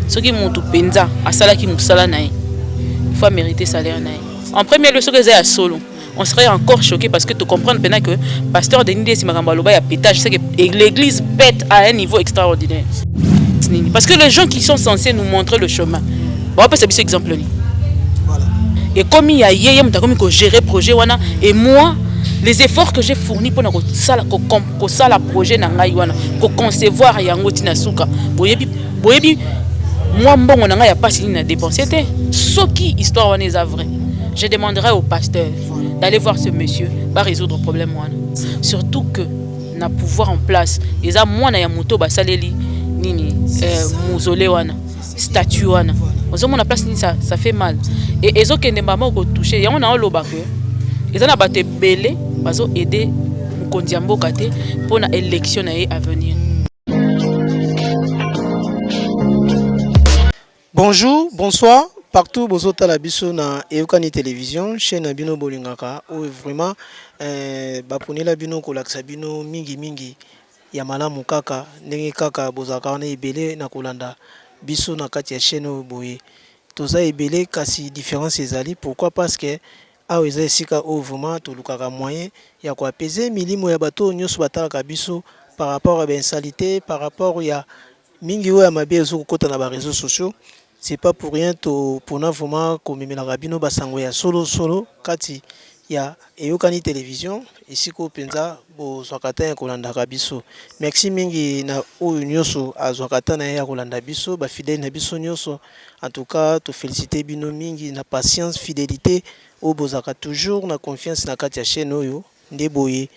Soki mutu penza asalaki musala na ye, il faut mériter salaire na ye. En premier lieu, soki eza ya solo, on serait encore choqué parce que tu comprends maintenant que pasteur Denis Lessi makambo aloba ya pétage, c'est que l'église pète à un niveau extraordinaire. Parce que les gens qui sont censés nous montrer le chemin, bapesa biso exemple nini? Ekomi ya ye, ye moto akomi kogérer projet wana. Et moi, les efforts que j'ai fournis mpona kosala, kosala projet na ngai wana, koconcevoir yango ntina suka, boyebi, boyebi mwa mbongo na ngai ya mpasi nini na dépense te. Soki histoire wana eza vrai, je demanderai au pasteur d'aller voir ce monsieur, barésoudre problème wana. Surtout que na pouvoir en place, eza mwana ya moto basaleli nini, mausolée wana, statue wana. Ozomona place nini? Ça fait mal et ezokende mbama okotouche yango. Na oloba ke eza na bato ebele bazoaider mokonzi ya mboka te mpona élection na ye à venir. Bonjour, bonsoir, partout bozotala biso na Eyokani Télévision, chaîne na bino bolingaka oyo vraiment baponela bino kolakisa bino mingi mingi ya malamu. Kaka ndenge kaka bozalaka wana ebele na kolanda biso na kati ya chaîne oyo boye, toza ebele kasi différence ezali. Pourquoi? Parce que awa eza esika oyo vraiment tolukaka moyen ya koapaiser milimo ya bato oyo nyonso batalaka biso par rapport ya bainsanités, par rapport ya mingi oyo ya mabe ezokokɔta na baréseaux sociaux. C'est pas pour rien to mpona vraiment komemelaka bino basango ya solosolo kati ya Eyokani Télévision, esika oyo mpenza bozwaka ta ya kolandaka biso. Merci mingi na oyo nyonso azwaka ta na ye ya kolanda biso, bafidèle na biso nyonso. En tout cas, tofélicité bino mingi na patience, fidélité oyo bozalaka toujours na confiance na kati ya chaîne oyo. Nde boye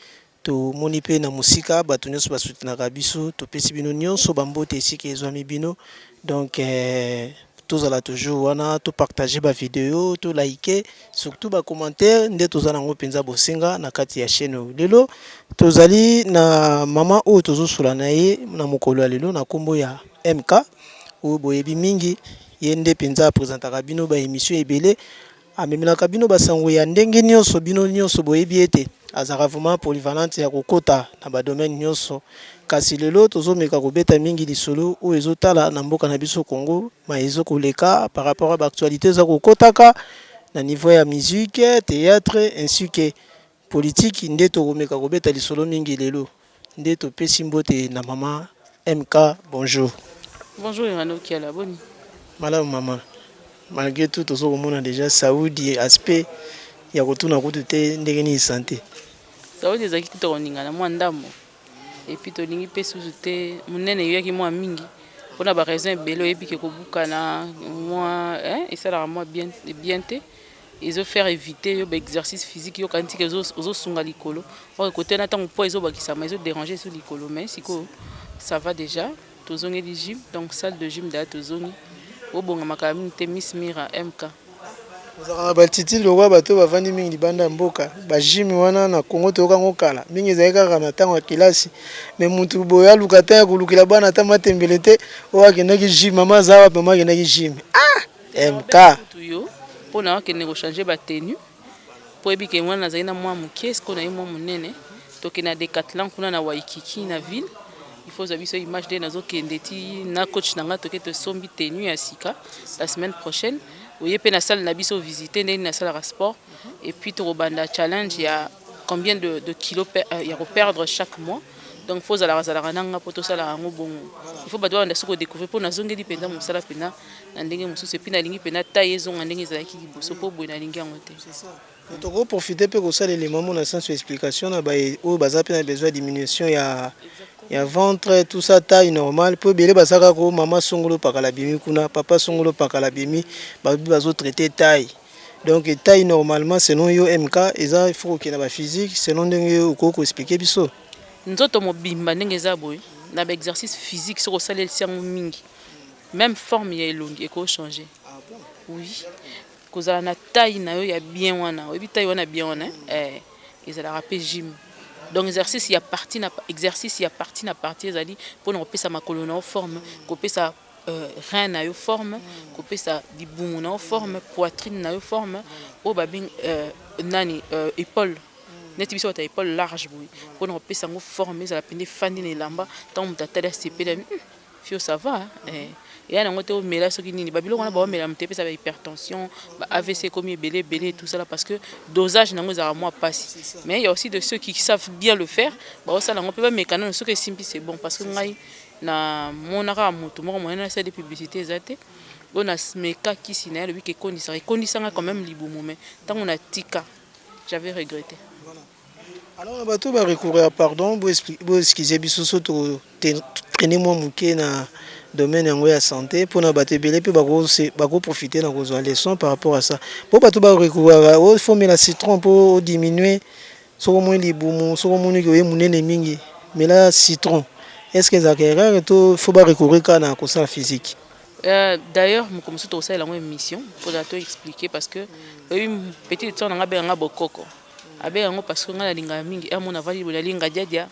tomoni mpe na mosika bato nyonso basoutenaka biso, topesi bino nyonso bambote esika ezwami bino. Donc tozala toujours wana, topartage bavideo, tolike, surtout bacommentaire nde toza nango mpenza bosenga na kati ya chaîne oyo. Lelo tozali na mama oyo tozosola na ye na mokolo ya lelo na nkombo ya MK, oyo boyebi mingi. Ye nde mpenza apresentaka bino baémission ebele, amemelaka bino basango ya ndenge nyonso. Bino nyonso boyebi ete azalaka vraiment polyvalente ya kokota na badomaine nyonso. Kasi lelo tozomeka kobeta mingi lisolo oyo ezotala na mboka na biso Congo, ma ezokoleka par rapport à baactualité eza kokotaka na niveau ya musique, théâtre ainsi que politique. Nde tokomeka kobeta lisolo mingi lelo. Nde topesi mbote na mama MK. Bonjour. Bonjour Irano Kiala, boni? Malamu mama. Malgré tout tozo komona déjà Saudi, aspect ya kotuna kutu te, ndenge nini santé? Saudi ezalaki kuta koningana mwa ndambo, et puis tolingi mpe susu te monene eyaki mwa mingi mpona baraison ebele. Oyebi ke kobukana mwa esalaka mwa bien, bien te, ezofaire éviter yo baexercice physique. Yoka ntiki ozosunga likolo or kote na ntango poids ezobakisama, ezodéranger so likolo. Mais sikoyo ça va déjà, tozongeli gym, donc salle de gym daya tozongi obongamaka mingi te. Miss Mira MK. Ozalaka na batitile lokola bato oyo bavandi mingi libanda ya mboka. Bagym wana na Congo toyokango kala mingi, ezali kaka na ntango ya kelasi. Mais mutu boye aluka te ya kolukela bana ata matembele te oyo akendaki gym. Mama aza wapi? Mama akendaki gym. Ah, MK! Yo mpona akende kochanger batenue mpo oyebi ke mwana nazali na mwa moke, sikoyo na ye mwa monene. Tokende na Decathlon kuna na Waikiki na ville. Il faut ozwa biso image nde nazokende ti na coach na nga, toke tosombi tenue ya sika. La semaine prochaine oye mpe na salle na biso visite ndenge nasalaka sport, et puis tokobanda challenge ya combien de kilos ya koperdre chaque mois. Donc faut ozalaka zalaka na nga mpo tosalaka yango bongo. Il faut bato babanda soki kodécouvrir mpo nazongeli mpenza mosala mpenza na ndenge mosusu, et puis nalingi mpenza taille ezonga ndenge ezalaki liboso, mpo boye nalingi yango te. Tokoprofite mpe kosala elema mo na sens ya explication na oyo baza mpe na besoin ya diminution ya ventre, tout ça, taille normale, mpo ebele baza kaka o mama songolo pakala bimi kuna, papa songolo pakala bimi, babi bazotraite taille. Donc taille normalement, selon yo MK, eza il faut kokende baphysique selon ndenge okoki koexpliquer biso. Nzoto mobimba ndenge eza boye na baexercice physique, soki osalelisi yango mingi, même forme ya elongi ekochanger. Oui, kozala na taille na yo ya bien wana, oyebi taille wana bien wana, ezalaka mpe gym. Donc exercice ya partie na exercice ya partie na partie ezali mpona kopesa makolo na yo forme, kopesa rein na yo forme, kopesa libumu na yo forme, poitrine na yo forme, oyo babengi nani, épaule. Neti biso bato ya épaule large boye, mpona kopesa yango forme, ezala pende efandi na elamba. Ntango moto atali asepeli, fio ça va. Eya nango te omela soki nini, babiloko wana baomela moto epesa ba hypertension, ba AVC ekomi ebele ebele, tout ça là, parce que dosage nango ezalaka mwa pasi. Mais il y a aussi de ceux qui savent bien le faire, baosala yango mpe bameka nano, soki esimbi, c'est bon. Parce que ngai namonaka motu moko monene asali publicité, eza te oyo nameka kisi na ye, alobi ke ekondisaka, ekondisanga quand même libumu, mais ntango natika, j'avais regretté. Alors na bato barecourir, pardon, boexcuse biso so totraîne mwa moke na domaine yango ya santé, mpona bato ebele mpe bakoprofite na kozwa leçon par rapport à ça. Po bato barecourir, ofomela citron mpo odiminue, soki omoni libumu, soki omoni oye monene mingi, mela citron. Est ce que ezalaka erreur to faut barecourir kaka na kosala physique? D'ailleurs moko mosusu tokosalela yango émission mpona to expliquer, parce que oyebi, petite sœur nanga abenganga bokoko, abenga yango parce que ngai nalingaka mingi. Amo navandi boye, nalinga diadia,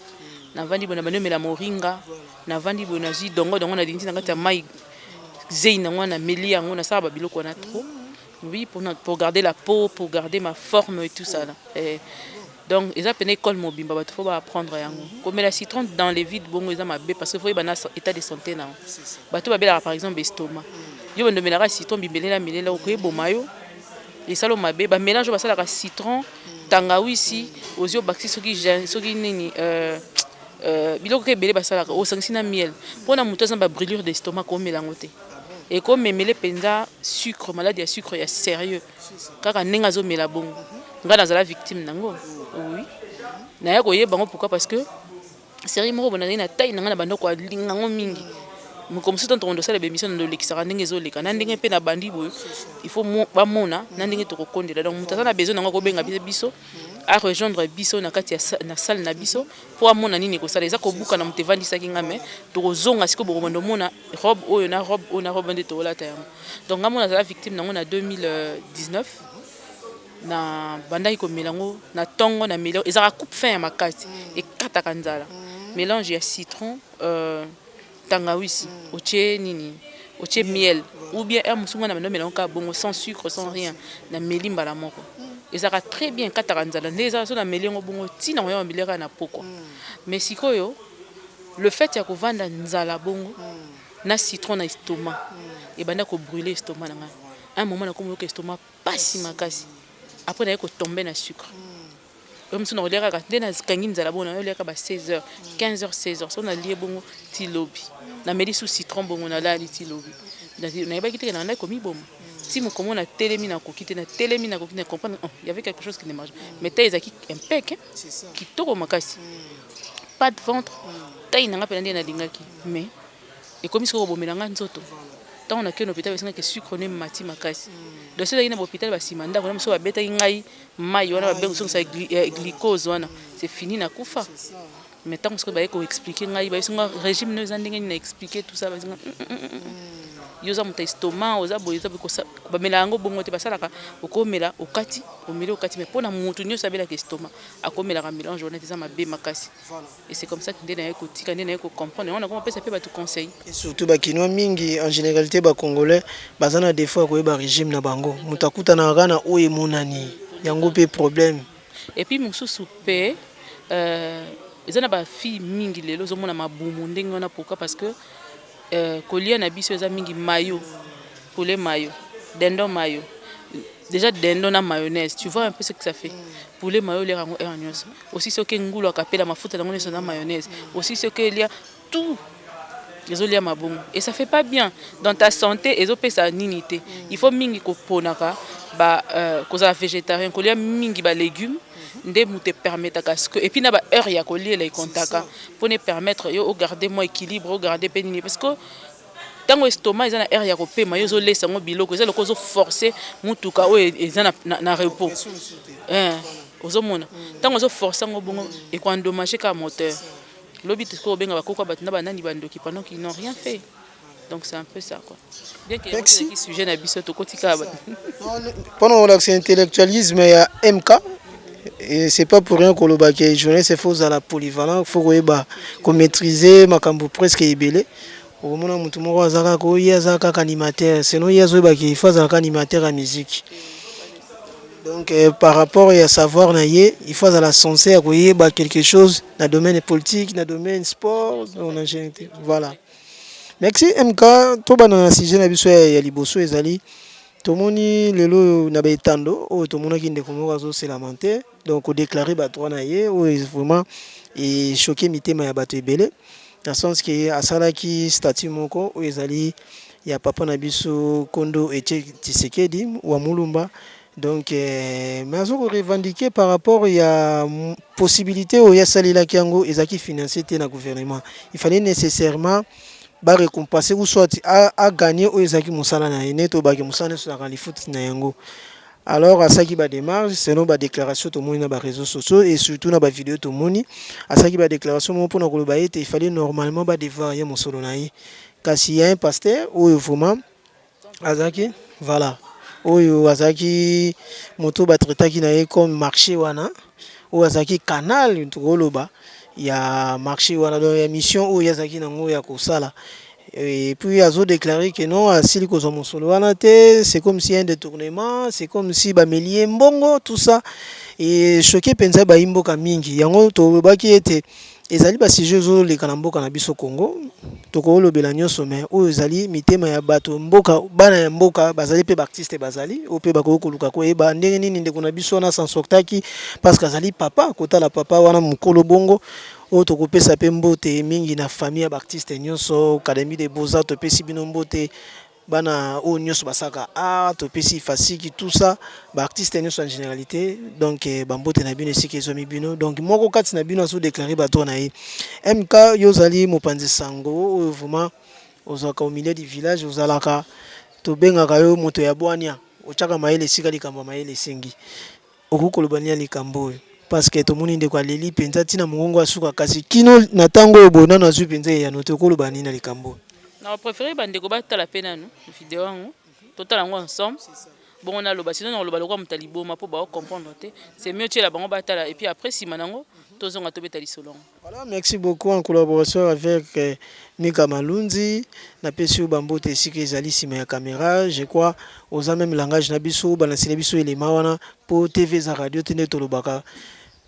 navandi boye, na bandi omela moringa, navandi boye, nazwi dongo dongo, nalindi na kati ya mai, zei nango, nameli yango, nasala babiloko wana trop, oui, pour garder la peau, pour garder ma forme et tout ça là. Et donc eza pene école mobimba, bato faut baapprendre yango. Komela citron dans les vides bongo eza mabe, parce que faut yeba na état de santé na bato babelaka, par exemple estomac. Yo bando omelaka citron bimbelela melela, okoyeboma yo, esala mabe. Bamélange oyo basalaka, citron, tangawisi, ozwi, obakisi soki nini, biloko ka ebele basalaka, osangisi na miel, mpona moto aza na babrûlure d'estomac, komela yango te, ekomemele mpenza sucre, maladie ya sucre ya sérieux, kaka ndenge azomela bongo. Ngai nazala victime nango, oui. Naya koyeba yango pourquoi? Parce que série moko boye, nazali na taille na ngai na bandako, alinga yango mingi. Moko mosusu tanto osala bémission, na olekisaka ndenge ezoleka na ndenge mpe na bandi boye, il faut bamona na ndenge tokokondela. Donc moto aza na besoin nango, akobenga biso, arejoindre biso na kati ya na salle na biso mpo amona nini ekosala. Eza kobuka na moto evandisaki nga, mais tokozonga sikoyo, bokomanda omona robe oyo na robe oyo na robe nde tokolata yango. Donc nga mona azala victime nango na 2019. Na bandaki komela yango na ntongo, na meli, ezalaka coupe-faim ya makasi, ekataka nzala. Mélange ya citron, tangawisi, otie nini, otie miel, ou bien air mosusu nga na bando omela yango kaka bongo, sans sucre, sans rien. Na meli mbala moko, ezalaka très bien, ekataka nzala nde ezala so. Na meli yango bongo ntina koya mabili kaka na pokwa. Mais sikoyo le fait ya kovanda nzala bongo na citron na estomac, ebanda kobrûler estomac na ngai. Un moment nakomi oyoka estomac pasi makasi, après naye kotombe na sucre. Oyo mosusu nakolia kaka nde nakangi nzala bongo, nayoliaka ba 16 heures, 15 heures, 16 heures. So nalie bongo ti lobi, nameli su citron bongo, nalali ti lobi. Nayebaki teke nabandaki komiboma ti mokomo. Natelemi, nakoki te, natelemi, nakoki na comprendre, oh, il y avait quelque chose qui ne marche. Mais taille ezalaki impec, kitoko makasi, pas de ventre, taille nanga mpena nde nalingaki. Mais ekomi sikoyo kobomela nga nzoto. Ntango nakei na hôpital, basengaki sucre no emati makasi. Donc so ezalaki na bahôpital basima ndako na mosusu, babetaki ngai mai wana, babengosongisa glucose wana, c'est fini, nakufa. Mais ntango sikoyo baye koexpliquer ngai, bayebisi nga régime no eza ndenge nini, na expliquer tout ça, basinga yo oza moto ya estomac, oza boye, eza boye. Bamela yango bongo te, basalaka okomela okati, omeli okati. Mais mpona motu nyonso abelaka estomac, akomelaka mélange wana te, eza mabe makasi. Et c'est comme ça que nde naye kotika, nde naye kocomprendre yango, nakoma kopesa mpe bato conseil. Et surtout bakinois mingi, en généralité bacongolais, baza na défaut ya koyeba régime na bango. Moto akutanaka kaka na oyo emonani yango mpe problème. Et puis mosusu mpe, eza na bafille mingi lelo ozomona mabumu ndenge wana. Pourquoi? Parce que kolia na biso eza mingi mayo, poulet mayo, dindon mayo. Déjà dindon na mayonnaise, tu vois un peu ce que ça fait. Poulet mayo, oliaka yango heure nyonso. Aussi soki ngulu akapela mafuta yango nyonso na mayonnaise aussi, soki elia tout, ezolia mabongo, et ça fait pas bien dans ta santé. Ezopesa nini te. Il faut mingi koponaka ba kozala végétarien, kolia mingi balégume nde moto epermettaka ce que. Et puis na baheure ya koliela ekontaka mpona epermettre yo ogarde mwa équilibre, ogarde mpe nini, parce que ntango estomac eza na heure ya kopema, yo ozolesa yango biloko, eza lokola ozoforce mutuka oyo eza na repos. Ozomona ntango ozoforce yango bongo, ekoendommage kaka moteur. Lobi tokoki kobenga bakoko bato na banani, bandoki, pendant qu'ils n'ont rien fait. Donc c'est un peu ça quoi, bien que Merci. sujet na biso tokotika. Mpona kolakisa intellectualisme ya MK, et c'est pas pour rien kolobaki journaliste faut ozala polyvalent, faut koyeba komaîtriser makambo presque ebele. Okomona motu moko aza kaka oyo, ye aza kaka animateur, sinon ye azoyebaki il faut azalaka animateur ya musique. Donc par rapport ya savoir na ye, il faut azala censé ya koyeba quelque chose na domaine politique, na domaine sport, na génétique, voilà. Merci MK. Tobanda na sujet na biso ya liboso. Ezali tomoni lelo oyo na baetando oyo tomonaki ndeko moko azoselama te, donc kodéclarer badroit na ye oyo vraiment echoquer mitema ya bato ebele, na sens ke asalaki statue moko oyo ezali ya papa na biso Kondo Etienne Tshisekedi wa Mulumba. Donc mais azo korevendiquer par rapport ya possibilité oyo asalelaki yango, ezalaki financé te na gouvernement. Il fallait nécessairement barécompenser ou soit agagner oyo ezalaki mosala na ye. Nde tobaki mosala nyonso ezalaka lifuti na yango. Alors asalaki badémarche selon badéclaration tomoni na baréseaux sociaux et surtout na bavideo tomoni. Asalaki badéclaration moko mpona koloba ete il fallait normalement badevoir ye mosolo na ye. Kasi ya un pasteur oyo vraiment azalaki, voilà, oyo azalaki moto batraitaki na ye comme marché wana, oyo azalaki canal, tokoloba ya marché wana, donc ya mission oyo azalaki nango ya kosala. Et puis azodéclarer que non, asili kozwa mosolo wana te. C'est comme si un détournement, c'est comme si bameli ye mbongo, tout ça echoquer mpenza bayi mboka mingi. Yango tolobaki ete ezali basujet ezoleka na mboka na biso Congo, tokolobela nyonso, mais oyo ezali mitema ya bato mboka, bana ya mboka bazali mpe baartiste bazali oyo mpe bakoki koluka koyeba ndenge nini ndeko na biso wana s'en sortaki, parce que azali papa. Kotala papa wana mokolo bongo oyo, tokopesa mpe mbote mingi na famille ya baartiste nyonso, Académie de Beaux-Arts. Topesi bino mbote, bana oyo nyonso basalaka art, topesi fasiki, tout ça, baartiste nyonso en généralité. Donc bambote na bino esika ezwami bino. Donc moko kati na bino azodéclarer bato na ye. MK, yo ozali mopanzi sango oyo vraiment ozwaka au milieu du village, ozalaka, tobengaka yo moto ya bwania, otyaka mayele esika likambo ya mayele esengi. Okoki koloba nini ya likambo oyo? Parce que tomoni ndeko aleli mpenza ntina mongongo asuka, kasi kino na ntango oyo boye nano azwi mpenza eyano te. Okoloba nini na likambo oyo? Na préféré bandeko batala mpe nanu video yango, totala yango ensemble bongo naloba. Sinon nakoloba lokola moto aliboma mpo baocomprendre te. C'est mieux tiela bango batala et puis après, nsima nango, tozonga tobeta lisolo yango. Voilà, merci beaucoup. En collaboration avec Mika Malunzi, napesi yo bambote esika ezali nsima ya caméra. Je crois oza même langage na biso, balansele biso elema wana mpo TV eza radio te. Nde tolobaka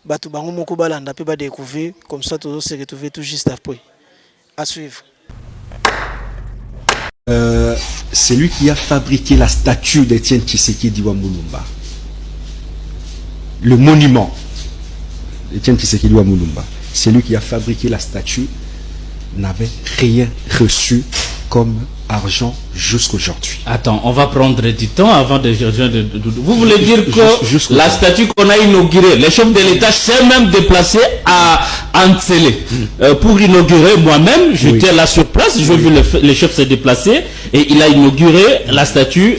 bato bango moko balanda mpe badécouvrir. Comme ça tozo se retrouver tout juste après. À suivre. C'est lui qui a fabriqué la statue d'Étienne Tshisekedi wa Mulumba. Le monument d'Étienne Tshisekedi wa Mulumba. C'est lui qui a fabriqué la statue, n'avait rien reçu comme argent jusqu'aujourd'hui. Attends, on va prendre du temps avant de rejoindre. Vous voulez dire que la statue qu'on a inaugurée, le chef de l'État s'est même déplacé à N'Sele pour inaugurer. Moi-même, j'étais là sur place, j'ai vu le chef se déplacer et il a inauguré la statue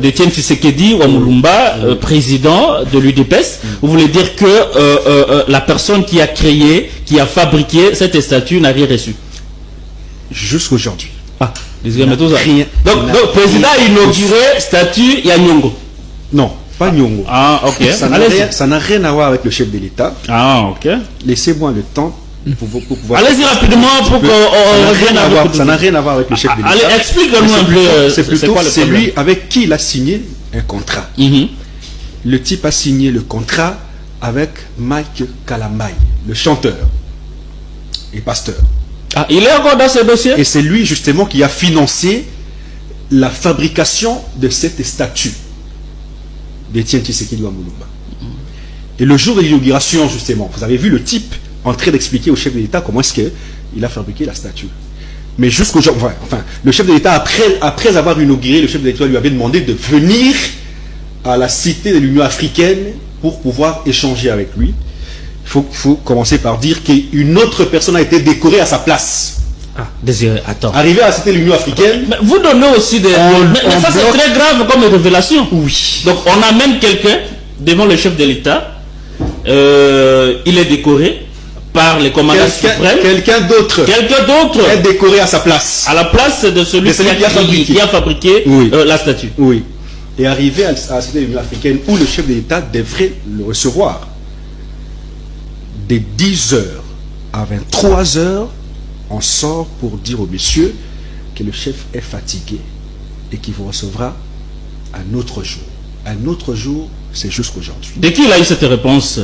d'Étienne Tshisekedi wa Mulumba, président de l'UDPS. Vous voulez dire que la personne qui a créé, qui a fabriqué cette statue n'a rien reçu? Jusqu'aujourd'hui. Ah, rien. Donc, président a inauguré statue ya nyongo. Non, pas nyongo. Ah, ok. Ça n'a rien à voir avec le chef de l'État. Ah, ok. Laissez-moi le temps pour pouvoir. Allez-y rapidement pour qu'on revienne à. Ça n'a rien à voir avec le chef de l'État. Allez, explique-nous un peu. C'est plutôt c'est lui avec qui il a signé un contrat. Le type a signé le contrat avec Mike Kalambay, le chanteur et pasteur. Ah, il est encore dans ce dossier? Et c'est lui justement qui a financé la fabrication de cette statue d'Étienne Tshisekedi wa Mulumba. Et le jour de l'inauguration, justement, vous avez vu le type en train d'expliquer au chef de l'État comment est-ce qu'il a fabriqué la statue. Mais jusqu'aujourd'hui, enfin, le chef de l'État, après avoir inauguré, le chef de l'État lui avait demandé de venir à la cité de l'Union africaine pour pouvoir échanger avec lui. Il faut commencer par dire qu'une autre personne a été décorée à sa place. Ah, Désiré, attends. Arrivé à la cité de l'Union africaine. Mais vous donnez aussi des. Mais ça, c'est très grave comme révélation. Oui. Donc, on amène quelqu'un devant le chef de l'État. Il est décoré par les commandants suprêmes. Quelqu'un d'autre. Quelqu'un d'autre est décoré à sa place. À la place de celui, qui a fabriqué la statue. Oui. Et arrivé à la cité de l'Union africaine où le chef de l'État devrait le recevoir, de 10h à 23h, on sort pour dire au monsieur que le chef est fatigué et qu'il vous recevra un autre jour. Un autre jour, c'est jusqu'aujourd'hui. De qui il a eu cette réponse?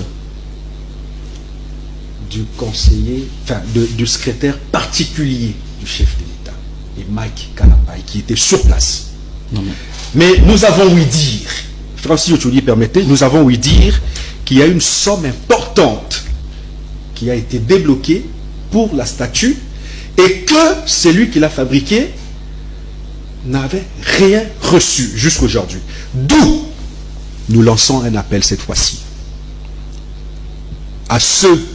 du conseiller, enfin du secrétaire particulier du chef de l'État, et Mike Kalambay, qui était sur place. Non, mais Mais nous avons ouï dire, Francis Ochouli, permettez, nous avons ouï dire qu'il y a une somme importante qui a été débloquée pour la statue et que celui qui l'a fabriquée n'avait rien reçu jusqu'aujourd'hui. D'où nous lançons un appel cette fois-ci à ceux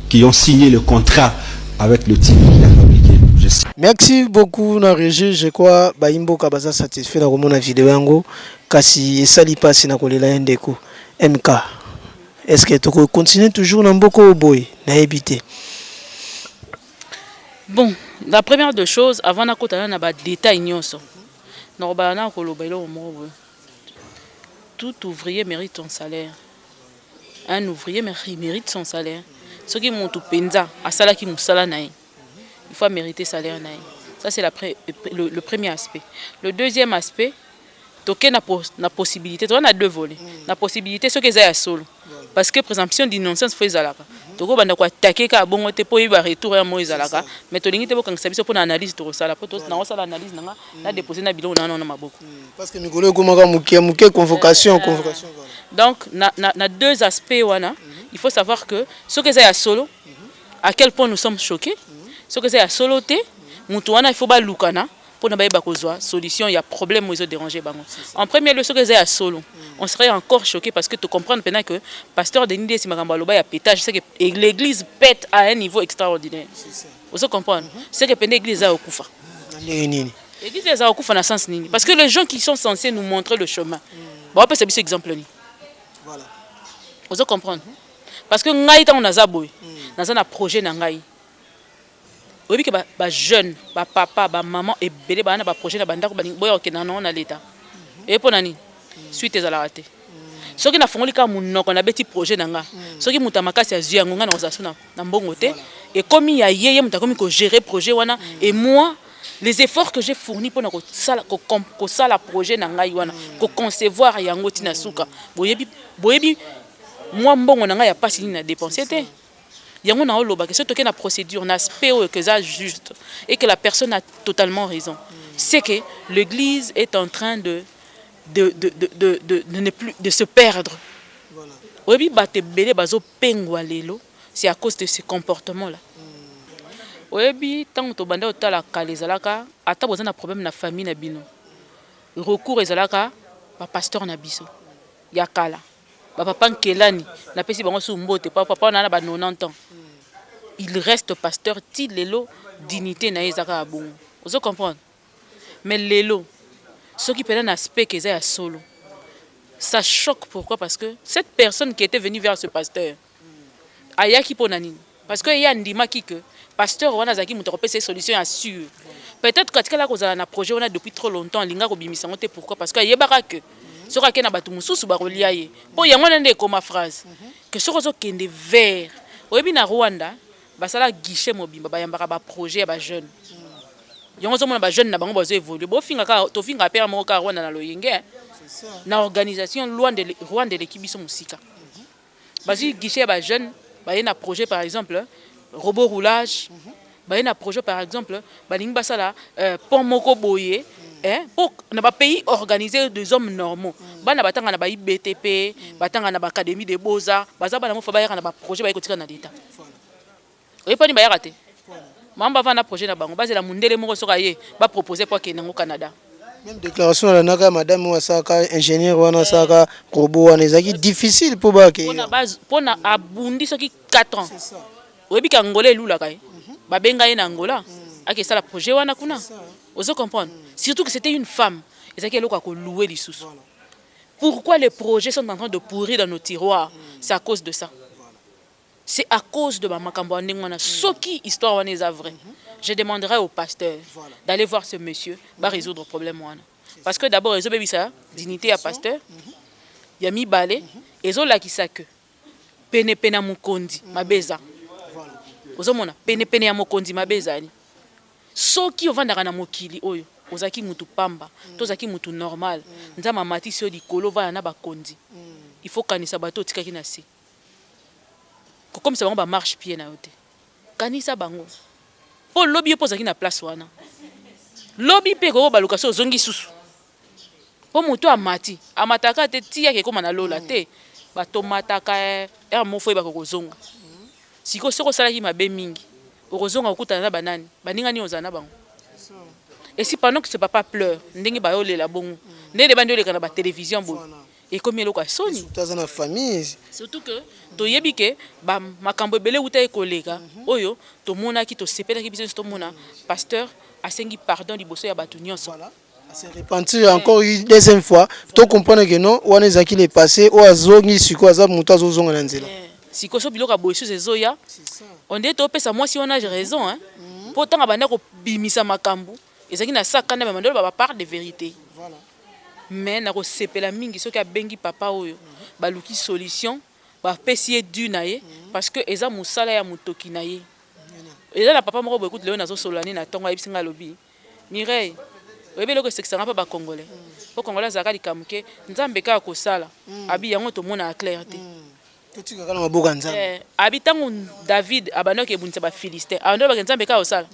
qui ont signé le contrat avec le type qui a fabriqué. Je sais. Merci beaucoup na régie. Je crois bayimboka baza satisfait na komona video yango, kasi esali mpasi na kolela ye. Ndeko MK, est ce que tokocontinue toujours na mboka oyo boye? Nayebi te. Bon, la première des choses, avant nakotana na badétail nyonso, nakobala na koloba eloko moko boye: tout ouvrier mérite son salaire. Un ouvrier mérite son salaire. Soki motu mpenza asalaki mosala na ye, il faut mériter salaire na ye. Ça, c'est le premier aspect. Le deuxième aspect, toke na possibilité, toza na deux volets. Na possibilité, soki eza ya solo, parce que présomption d'innocence fo ezalaka, tokobanda koattaquer kaka bongo te, mpo oyeba retour ya mo ezalaka. Mais tolingi te bokangisa biso mpo na analyse tokosala, mpo nakosala analyse na nga, na dépose na biloko na na maboko. Parce que mikolo ekomaka moke moke, convocation, convocation, voilà. Donc na deux aspects wana, il faut savoir que soki eza ya solo, à quel point nous sommes choqués. Soki eza ya solo te, motu wana, il faut balukana mpona bayeba kozwa solution ya problème oyo ezodéranger bango. En premier lieu, soki eza ya solo, on serait encore choqué, parce que tu comprends maintenant que pasteur Denis Lessie, makambo aloba ya pétage, c'est que l'église pète à un niveau extraordinaire. Ozo comprendre? C'est que pende église eza okufa. Na ndenge nini? Église eza okufa na sens nini? Parce que les gens qui sont censés nous montrer le chemin, bapesa biso exemple nini? Voilà. Ozo comprendre? Parce que ngai, ntango naza boye, naza na projet na ngai. Oyebi ke bajeune, bapapa, bamama ebele baa na baprojet na bandako, boya kokenda nango na leta. Eye mpo na nini? Suite ezalaka te. Soki nafongoli kaka monoko, nabeti projet na nga, soki moto ya makasi azwi yango, ngai nakozala so na mbongo te. Ekomi ya ye, ye moto akomi kogérer projet wana. Et moi, les efforts que j'ai fournis mpona kosala projet na ngai wana, koconcevoir yango ntina suka, boyebi, boyebi mwa mbongo na ngai ya mpasi nini na dépense te. Yango na olobaka, soki toke na procédure, na aspect oyo que eza juste et que la personne a totalement raison, c'est que l'église est en train de ne plus de se perdre. Oyebi, bato ebele bazopengwa lelo, c'est à cause de ce comportement là. Oyebi, ntango tobanda kotala kala, ezalaka ata boza na problème na famille na bino, recours ezalaka bapasteur na biso ya kala, bapapa Nkelani. Napesi bango su mbote. Papa wana na ba 90 ans, il reste pasteur ti lelo. Dignité na ye eza kaka bongo. Ozo comprendre? Mais lelo, soki mpena na aspect ke eza ya solo, ça choque. Pourquoi? Parce que cette personne qui était venue vers ce pasteur, ayaki mpo na nini? Parce que ye andimaki que pasteur wana azalaki moto akopesa ye solution ya sûr. Peut-être katikala kozala na projet wana depuis trop longtemps, alinga kobimisa yango te. Pourquoi? Parce que ayebaka que soki ake na bato mosusu, bakolia ye. Mpo yango wana nde ekoma phrase que soki ozokende vers, oyebi, na Rwanda basala guichet mobimba, bayambaka baprojet ya bajeune. Yango ozomona bajeune na bango bazo évolue. Bofinga kaka, tofinga pere moko kaka Rwanda na loyenge na organisation. Rwanda eleki biso mosika. Bazwi guichet ya bajeune, baye na projet, par exemple robot roulage, baye na projet, par exemple balingi basala pont moko boye, mpo na bapays organisé des hommes normaux, bana batanga na ba IBTP, batanga na baacadémie de beaux-arts, baza bana mofa, bayaka na baprojet, baye kotika na leta. Oyepani bayaka te. Mama bavanda na projet na bango, bazela mondele moko soki aye, bapropose po akende yango Canada. Même déclaration alandaka ya madame oyo asalaka ingénieur wana, asalaka robot wana, ezalaki difficile mpo bake. Mpona abundi soki 4 ans. Oyebi ke Angola elulaka ye, babenga ye na Angola, ake esala projet wana kuna. Ozo comprendre? Surtout que c'était une femme, ezalaki eloko ya kolouer lisusu. Pourquoi les projets sont en train de pourrir dans nos tiroirs? C'est à cause de ça, c'est à cause de bamakambo ya ndenge wana. Soki histoire wana eza vrai, je demanderai au pasteur d'aller voir ce monsieur, barésoudre problème wana, parce que d'abord ezobebisa dignité ya pasteur. Ya mibale, ezolakisa ke penepene ya mokonzi mabe eza. Ozomona, penepene ya mokonzi mabe ezali. Soki ovandaka na mokili oyo, ozalaki mutu pamba to ozalaki mutu normal, Nzambe amatisi yo likolo, ovanda na bakonzi, il faut kanisa bato otikaki na se. Kokomisa bango bamarchepied na yo te. Kanisa bango, mpo lobi yo mpo ozalaki na place wana. Lobi mpe ekoki baluka so ozongi susu, mpo moto amati, amataka te ti yaka ekóma na lola te. Bato mataka ere moko, oyebaka kozonga. Sikoyo soki osalaki mabe mingi, okozonga kokutana na banani? Baninga nini ozala na bango? Esi pendant que ce papa pleure, ndenge bayolela bongo, ndenge bandi oleka na batélévision boye, ekomi eloko ya soni. Surtout aza na famille. Surtout que toyebi ke makambo ebele euta ekoleka oyo tomonaki, tosepelaki biso nyonso tomona pasteur asengi pardon liboso ya bato nyonso. Voilà. Se repentir encore une deuxième fois, to comprendre que non, wana ezalaki le passé. Oyo azongi sikoyo, aza moto azozonga na nzela. Sikoyo so biloko ya boye susu ezoya, on dirait topesa mwasi wana raison, hein? Mpo ntango abanda kobimisa makambo, ezalaki na saka nde bamandolo bapart de vérité. Mais nakosepela mingi soki abengi papa oyo, baluki solution, bapesi ye du na ye, parce que eza mosala ya motoki na ye. Eza na papa moko boye kutu lelo nazosolola nde na ntongo, ayebisi nga, alobi: "Mireille, oyebi eloko esekisanga mpa bacongolais? Mpo Congolais azalaka likambo ke Nzambe kaka kosala." Abi yango tomonaka clair te. Totikaka na maboko ya Nzambe. Abi ntango David abandaki ebundisa Bafilistin, abandaki bake Nzambe kaka kosala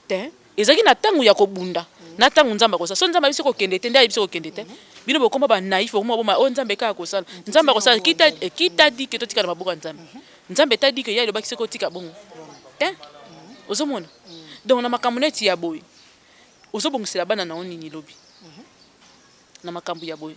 te. Ezalaki na ntango ya kobunda na ntango Nzambe akosala. So Nzambe ayebisi kokende te, nde ayebisi kokende te. Bino bokoma banaïf, bokoma boma oyo Nzambe kaka kosala, Nzambe akosala. Kita di ke totika na maboko ya Nzambe. Nzambe tadi ke ye alobaki soki otika bongo te. Ozomona donc na makambo neti ya boye, ozobongisela bana na yo nini lobi na makambo ya boye?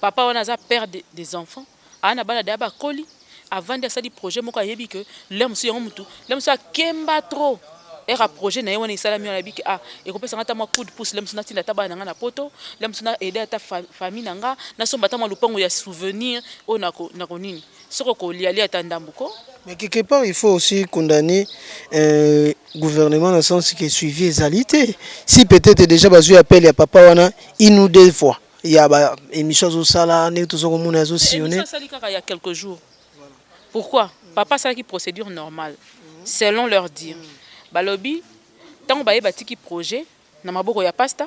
Papa wana aza père des enfants, aa na bana deya bakoli. Avandi, asali projet moko, ayebi ke l'heure mosusu yango mutu l'heure mosusu akemba trop ere ya projet na ye wana esalami wana. Ayebi ke ah, ekopesanga ata mwa coup de pouce, le mosusu natinda ata bana na nga na poto, le mosusu na aide ata famille na nga, nasomba ata mwa lupango ya souvenir oyo nako nini, soki okolialia ata ndambu ko. Mais quelque part, il faut aussi condamner gouvernement dans le sens que suivi ezali te. Si peut-être déjà bazwi appel ya papa wana une ou deux fois, ya ba émission azosala, ndenge toza komona azosillonner. Émission asali kaka ya quelques jours. Pourquoi papa asalaki procédure normale selon leur dire? Balobi ntango baye, batiki projet na maboko ya pasta.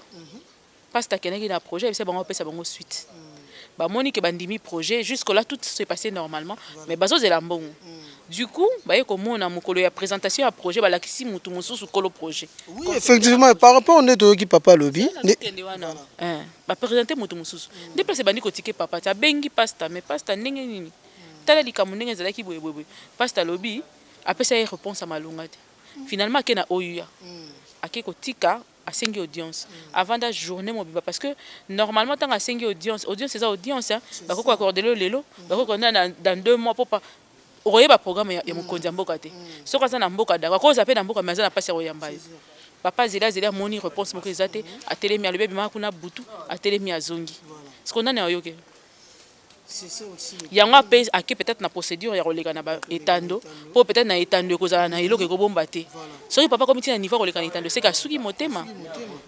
Pasta akendaki na projet, ayebisa bango, apesa bango suite. Bamoni ke bandimi projet. Jusque là, tout s'est passé normalement, mais bazozela mbongo. Du coup baye komona mokolo ya présentation ya projet, balakisi mutu mosusu kolo projet. Oui, effectivement, par rapport nde toyoki papa alobi. Nazokende wana. Baprésente moto mosusu, nde place ebandi kotike. Papa ti abengi pasta: "Mais pasta, ndenge nini? Tala likambo ndenge ezalaki boye boye boye." Pasta alobi, apesa ye réponse ya malonga te. Finalement ake na oyo ake kotika, asengi audience, avanda journée mobimba, parce que normalement ntango asengi audience, audience eza audience, hein. Bakoki koaccordele yo lelo, bakoki koaccorder dans 2 mois, po okoyeba programme ya mokonzi ya mboka te. Soki aza na mboka, dako akoza mpe na mboka, mais aza na mpasi ya koyamba yo. Papa azeli, azeli, amoni réponse moko eza te. Atelemi, alobi abimaka kuna butu, atelemi, azongi. Siko nani ayoke yango? Ape ake peut-être na procédure ya koleka na baetando, mpo peut-être na etando ekozala na eloko ekobomba te. Soki papa komi ntina niveau ya koleka na etando, seke asuki motema.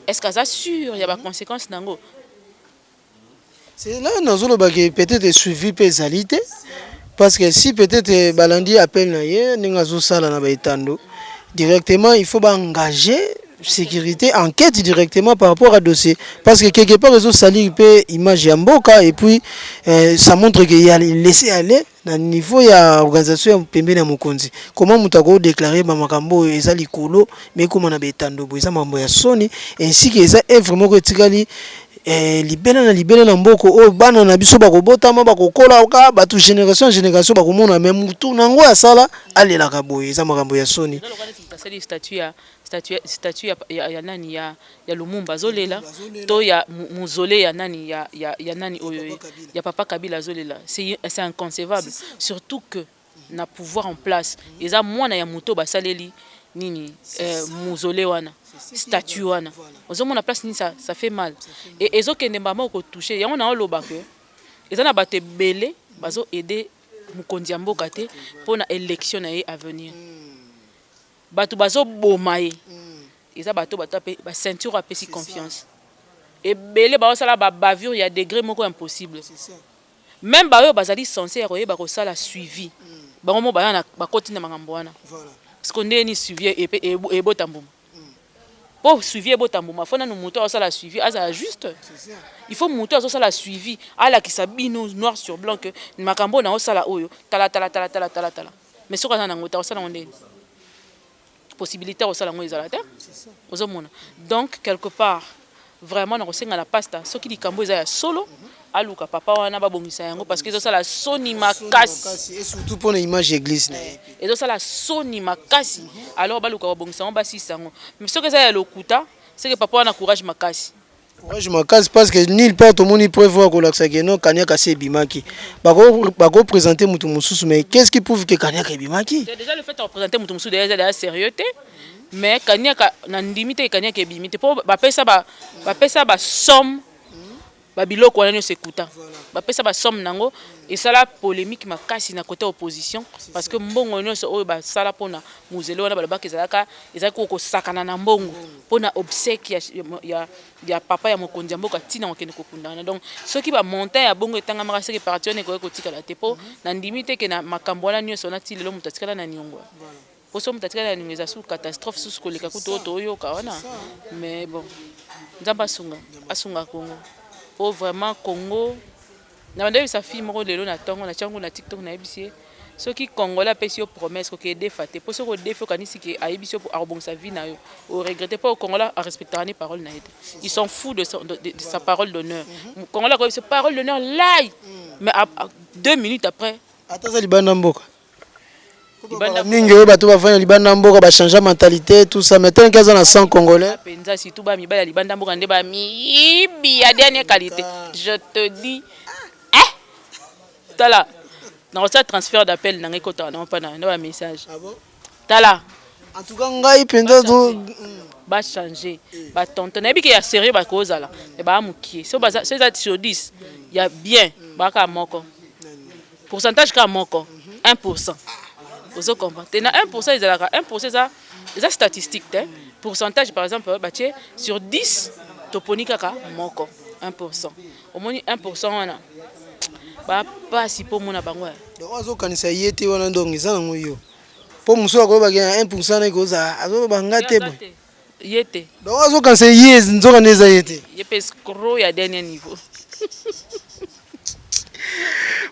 Est ce que aza sûr ya baconséquence nango? C'est là nazolobaki, peut-être suivi mpe ezali te, parce que si peut-être balandi appel na ye ndenge azosala na baetando directement, il faut baengager sécurité, enquête directement par rapport à dossier, parce que quelque part ezosalir mpe image ya mboka. Et puis ça montre que ya laisser aller na niveau ya organisation ya pembeni ya mokonzi. Comment moto akodéclare bamakambo oyo eza likolo, mais ekóma na baetando boye? Eza makambo ya soni, ainsi que eza œuvre moko etikali libela na libela na mboka oyo. Bana na biso bakobotama, bakokola ka bato, génération en génération bakomona, mais mutu nango asala alelaka boye, eza makambo ya soni. Eza lokola neti moto asali statue ya nani, ya Lumumba, azolela, to ya mausolée ya nani, ya nani oyo ya papa Kabila, azolela. C'est inconcevable, surtout que na pouvoir en place, eza mwana ya moto basaleli nini, mausolée wana, statue wana. Ozomona place nini? Ça fait mal et ezokende mbama okotouche yango. Na oloba ke eza na bato ebele bazo aider mokonzi ya mboka te mpona élection na ye à venir. Bato bazoboma ye, eza bato ape baceinture apesi confiance ebele, bazosala babavure ya degré moko impossible. Même baoyo bazali censé ya koyeba kosala suivi, bango mo baya na bakoti na makambo wana. Parce que ndenge nini suivi ebota mbuma? Mpo suivi ebota mbuma, fo nanu moto azosala suivi azala juste. Il faut moto azosala suivi alakisa bino noir sur blanc que makambo oyo naosala oyo, tala, tala, tala, tala, tala, tala. Mais soki aza nango te, akosala yango ndeni? Possibilité ya kosala yango ezala te, ozomona. Donc quelque part, vraiment, nakosenga na pasteur, soki likambo eza ya solo, aluka papa wana, babongisa yango, parce que ezosala soni makasi. Et surtout mpona image église na ye. Ezosala soni makasi. Alors baluka babongisa yango, basisa yango. Mais soki eza ya lokuta, c'est que papa wana, courage makasi. Courage makasi, parce que nulle part tomoni preuve oyo akolakisa ke non, kaniaka se ebimaki. Bakoprésente motu mosusu, mais qu'est ce qui prouve ke kaniaka ebimaki? Déjà le fait ya représente motu mosusu, déjà eza déjà sérieux te. Mais kaniaka, na ndimi te, kaniaka ebimi te, mpo bapesa basomme, babiloko wana nyonso ekuta, bapesa basomme nango, esala polémique makasi na côté opposition, parce que mbongo nyonso oyo basala mpona mausolée wana, balobaka ezalaka, ezalaki kosakana na mbongo mpona obsèque ya papa ya mokonzi ya mboka, ntina kokende kokundana. Donc soki bamontant ya bongo etangamaka, soki parti wana ekoki kotikala te, mpo na ndimi te ke na makambo wana nyonso wana, ti lelo moto atikala na niongo. Po so moto atikala na niongo, eza su catastrophe susu koleka kutu oyo toyoka wana. Mais bon, Nzambe asunga, asunga Congo, po vraiment Congo na banda oyebisa fille moko lelo na ntongo, na tiango na TikTok, nayebisi ye: soki Congolais apesi yo promesse, koke edefa te, mpo soki odefi, okanisi ke ayebisi yo akobongisa vie na yo, oregrete, mpo Congolais arespectaka ni parole na ye te. Il s'en fout de sa parole d'honneur. Congolais akoyebisa parole d'honneur lai, mais 2 minutes après. Ata aza libanda mboka mingi, oyo bato bafanda libanda mboka bachange mentalité, tout ça, mais tant que aza na sang congolais. Mpenza, surtout bamibali ya libanda mboka nde bamiyibi ya dernière qualité, je te dis. Eh, tala, nakosala transfert d'appel na ngai, ekotaka nango mpa na bamessage. Tala. En tout cas, ngai mpenza. Bachange batonton, nayebi ke ya sérieux bakozala, me baa mokie. So eza sur 10 ya bien, baka moko, pourcentage kaka moko, 1%. Ozo comprendre te? Na 1% ezalaka 1%, eza statistique te, pourcentage. Par exemple, batie sur 10, toponi kaka moko, 1%. Omoni 1% wana, bapasi mpo omona bango. Donc azokanisa ye te wana, donc eza nango yo, mpo mosusu akoyebaki na 1% na ekozala, azoloba nga te boye. Ye te. Donc azokanisa ye, nzoka nde eza ye te. Ye mpe escroc ya dernier niveau.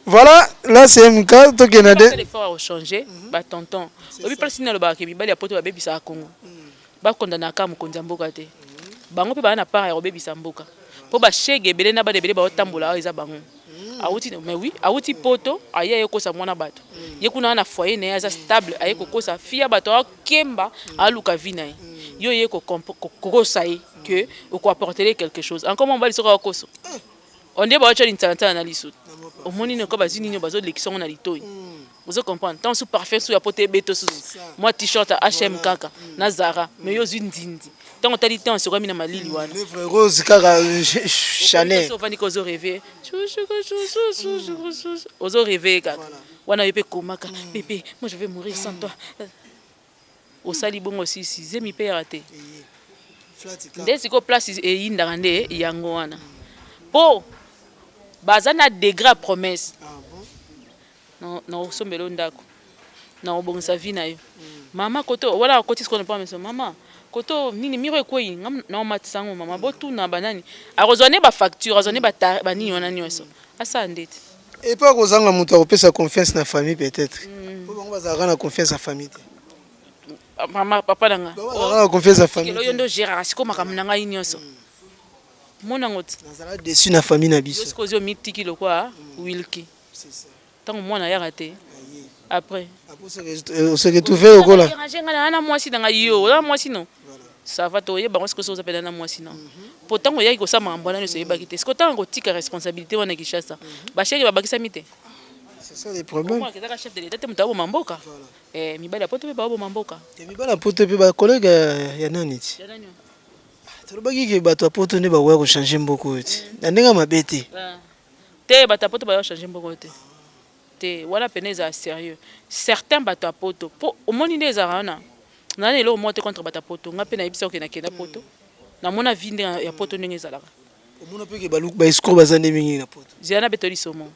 Voilà, là c'est MK, tokenda de effort ya kochanger batonton. Oyebi place nini alobaka ke mibali ya poto babebisaka Kongo? Bakondanaka mokonzi ya mboka te, bango mpe baa na part ya kobebisa mboka, mpo bashege ebele na bana ebele baotambola awa, eza bango. Awuti, mais oui, awuti poto, aye, aye kokosa mwana bato. Ye kuna na foyer na ye aza stable, aye kokosa fille ya bato, akemba, aluka vie na ye. Yo ye kokosa ye ke okoapporter quelque chose encore. Mobali soki akokosa, onde baotya lintsala na liso, omoni nini? Ko bazwi nini? Bazolekisa yango na litoi, ozo comprendre? Ntango su parfum su ya poto ebeto susu, mwa t-shirt ya H&M kaka na Zara, mais yo ozwi ndindi. Ntango otali te, osokwami na malili wana. Rose kaka, Chanel. Ofandi ka, ozo rêve, ozo rêve kaka wana. Yo mpe komaka: "Bébé, moi je vais mourir sans toi." Osali bongo, sisi zemi mpe yaka te. Nde sikoyo place eyindaka nde yango wana, mpo baza na degré ya promesse na osombela yo ndako, na kobongisa vie na yo. Mama koto wala akoti sikoyo na mpo mama koto nini, miro ekwei, na omatisa yango. Mama, botuna banani, akozwa ne bafacture, azwa ne banini wana nyonso, asala ndeti. Epo akozanga moto akopesa confiance na famille, peut-être po bango bazalaka na confiance ya famille te. Mama, papa na nga. Bazalaka na confiance ya famille. Yo nde ogéraka sikoyo makambo na ngai nyonso, monango ti. Nazala déçu na famille na biso. Sikoyo ozwi, omitiki lokwa wilki, ntango mwana ayaka te après. Ose retrouve lokola. Dérange ngai na mwasi na ngai. Yo oza mwasi no, ça va, toyeba ngo sikoyo. Soki oza mpena na mwasi no, po ntango oyaki kosala makambo wana nyonso, oyebaki te. Sikoyo ntango kotika responsabilité wana, Kinshasa, bashege babakisami te. C'est ça les problèmes. Ezaka chef de l'État te moto aboma mboka. Mibali ya poto mpe baoboma mboka. Mibali ya poto mpe bacollègue ya nani ti. Tolobaki ke bato ya poto nde bakoya kochange mboka oyo ti na ndenge ya mabe te. Te, bato ya poto baya kochange mboka oyo te te. Wana pene ezala sérieux. Certains bato ya poto, mpo omoni nde ezalaka wana, nana eloko moko te contre bato ya poto. Nga mpe nayebisa, okende, akenda poto, namona vie nde ya poto ndenge ezalaka. Omona mpe ke baescroc baza nde mingi na poto. Zela na beto lisomo.